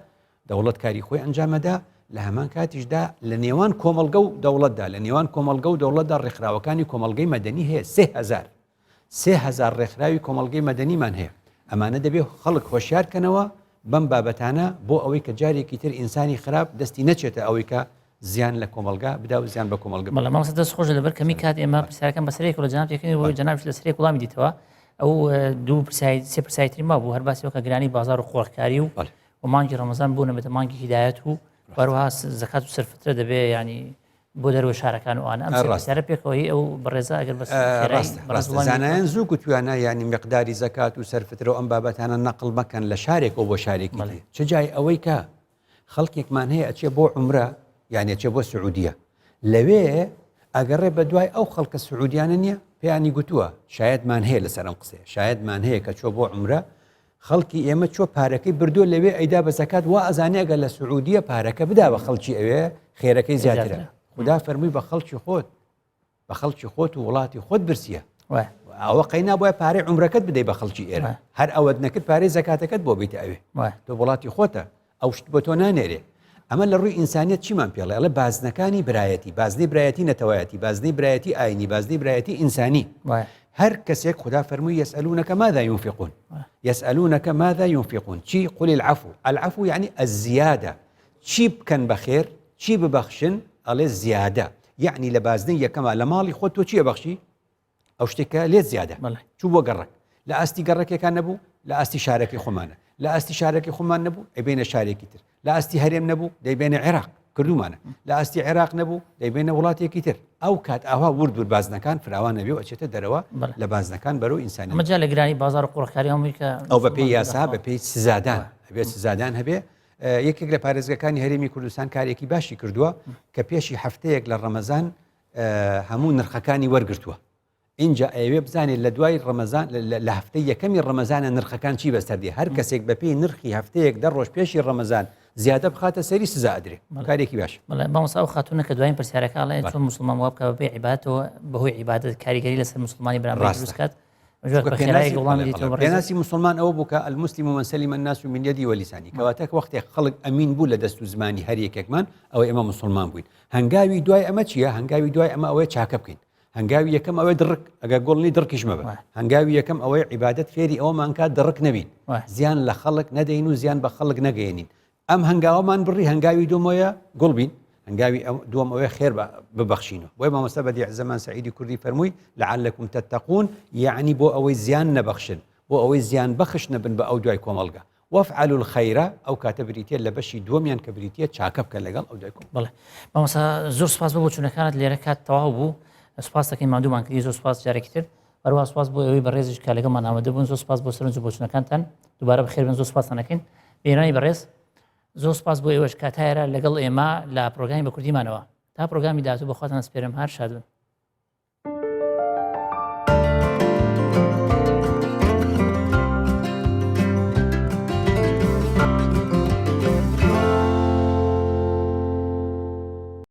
دەوڵەت کاری خۆی ئەنجامەدا لە هەمان کاتیشدا لە نێوان کۆمەڵگە و دەوڵەتدا لە نێوان کۆمەڵگە و دەوڵەتدا ڕێکخراوەکانی کۆمەڵگەی مەدەنی هەیە 3000 3000 ڕێکخراوی کۆمەڵگەی مەدەنیمان هەیە ئەمانە دەبێ خەڵک هۆشیار کەنەوە بەم بابەتانە بۆ ئەوەی کە جارێکی تر ئینسانی خراپ دەستی نەچێتە ئەوەی کە زیان لە کۆمەڵگا بدا و زیان بە کۆمەڵگە بەڵێ مامۆستا دەست خۆش لەبەر کەمی کات ئێمە پرسیارەکەم بەسەرێک لە جەناب تێکەین و جەنابش لەسەرێک وڵامی دیتەوە ئەو دوو پرسیاری سێ پرسیاری تری مابوو هەر باسی وەکە گرانی بازار و قۆرخکاری و و مانگی ڕەمەزان بوو نەبێتە مانگی هیدایەت و هەروەها زەکات و سەرفترە دەبێ ینی بۆ دەروە شارەکان وانە ئەم ڕاستە پێکەوەی ئەو بەڕێزە ئەگەر بەس زانایان زوو گوتویانە ینی مقداری زەکات و سەرفترە و ئەم بابەتانە نەقل مەکەن لە شارێکەوە بۆ شارێکی چ جای ئەوەی کە خەڵکێکمان هەیە ئەچێ بۆ عومرە یان ئەچێ بۆ سعودیە لەوێ ئەگەڕێ بە دوای ئەو خەڵکە سعودیانە نییە پێیانی گوتووە شایەتمان هەیە لەسەر ئەم قسەیە شایەتمان هەیە کە چۆ بۆ عومرە خەڵکی ئێمە چۆ پارەکەی بردووە لەوێ ئەیدا بە زەکات وا ئەزانێ ئەگەر لە سعودیە پارەکە بدا بە خەڵکی ئەوێ خێرەکەی زیاترە خودا فەرمووی بە خەڵکی خۆت بە خەڵکی خۆت و وڵاتی خۆت برسیە ئەوە قەینا بۆیە پارەی عمرەکەت بدەی بە خەڵکی ئێرە هەر ئەوەت نەکرد پارەی زەکاتەکەت بۆ بیتە ئەوێ تۆ وڵاتی خۆتە ئەو شت بۆ تۆ نانێرێ ئەمە لە ڕووی ئینسانیت چیمان پێڵێ ئەڵێ بازنەکانی برایەتی بازنەی برایەتی نەتەوایەتی بازنەی برایەتی ئاینی بازنەی برایەتی ئینسانی هەر کەسێک خدا فەرمووی يسألونك ماذا ينفقون يسألونك ماذا ينفقون چی قل العفو العفو يعني الزيادة چی بکەن بەخێر چی ببەخشن ئەڵێ زیادە یەعنی لە بازنەی یەکەما لە ماڵی خۆت تۆ چی ئەبەخشی ئەو شتێکە لێت زیادە چوو بۆ گەڕەک لە ئاستی گەڕەکێکان نەبوو لە ئاستی شارەکەی خۆمانە لە ئاستی شارەکەی خۆمان نەبوو ئەیبێنە شارێکی تر لە ئاستی هەرێم نەبوو دەیبێنە عێراق کردومانە لە ئاستی عێراق نەبوو دەیبێنە وڵاتێکی تر ئەو کات ئاوا ورد ورد بازنەکان فراوان نەبێ و ئەچێتە دەرەوە لە بازنەکان بەرەو ئینسانی مەجا لە گرانی بازار و قۆرخکاری هەمووی کە ئەو بەپێی یاسا بەپێی سزادان هەبێت سزادان هەبێ یەکێک لە پارێزگەکانی هەرێمی کوردستان کارێکی باشی کردووە کە پێشی هەفتەیەک لە ڕەمەزان هەموو نرخەکانی وەرگتووە اینجا ئەوێ بزانێت لە دوای ڕەمەزان لە هەفتەی یەکەمی ڕەمەزانە نرخەکان چی بەسەر دێ هەر کەسێک بەپێی نرخی هەفتەیەک دە ڕۆژ پێشی ڕەمەزان زیادە بخاتە سەری سزا ئەدرێ کارێکی باش مامۆستا ئەو خاتونە کە دوایین پرسیارەکە ئەڵێ چۆن مسلمان وا بکە بەپێی عیبادەتەوە بەهۆی عیبادەت کاریگەری لەسەر مسلمانی بەرامبەر دروست کات پێناسی مسلمان ئەوە بوو کە المسلم من سلم الناس من يده ولسانه کەواتە وەختێک خەڵک ئەمین بوو لە دەست و زمانی هەر یەکێکمان ئەوە ئێمە مسلمان بووین هەنگاوی دوای ئەمە چییە هەنگاوی دوای ئەمە ئەوەیە چاکە بکەین هەنگاوی یەکەم ئەوەی دڕک ئەگەر گوڵنی دڕکیش مەبە هەنگاوی یەکەم ئەوەی عیبادەت فێری ئەومان کات دڕک نەبین زیان لە خەڵک نەدەین و زیان بە خەڵک نەگەێنین ئەم هەنگاوەمان بڕی هەنگاوی دووەمەوەیە گوڵ بین هەنگاوی دووەم ئەوەیە خێر ببەخشینەوە بۆیە مامۆستا بەدیع زەمان سەعیدی کوردی فەرمووی لعلکم تتقون یعنی بۆ ئەوەی زیان نەبەخشن بۆ ئەوەی زیان بەخش نەبن بە ئەو دوای کۆمەڵگە وافعلوا الخیر ئەو کاتە بریتە لە بەشی دووەمیان کە بریتە چاکە بکە لەگەڵ ئەو دوای کۆمەڵگە. بەڵێ مامۆستا زۆر سپاس بۆ بۆچوونەکانت لێرە کات تەواو بوو سپاس دەکەین ماندوومان کردی زۆر سپاس جارێکی تر هەروەها سپاس بۆ ئێوەی بەڕێزیش کە لەگەڵمان ئامادە بوون زۆر سپاس بۆ سەرنج و بۆچوونەکانتان دووبارە بەخێر بن زۆر سپاستان ئەکەین بینەرانی بەڕێز زۆر سپاس بۆ ئێوەش کە تا ئێرە لەگەڵ ئێمە لە پرۆگرامی بە کوردیمانەوە تا پرۆگرامی داهاتوو بە خواتان ئەسپێرم هەر شاد بن.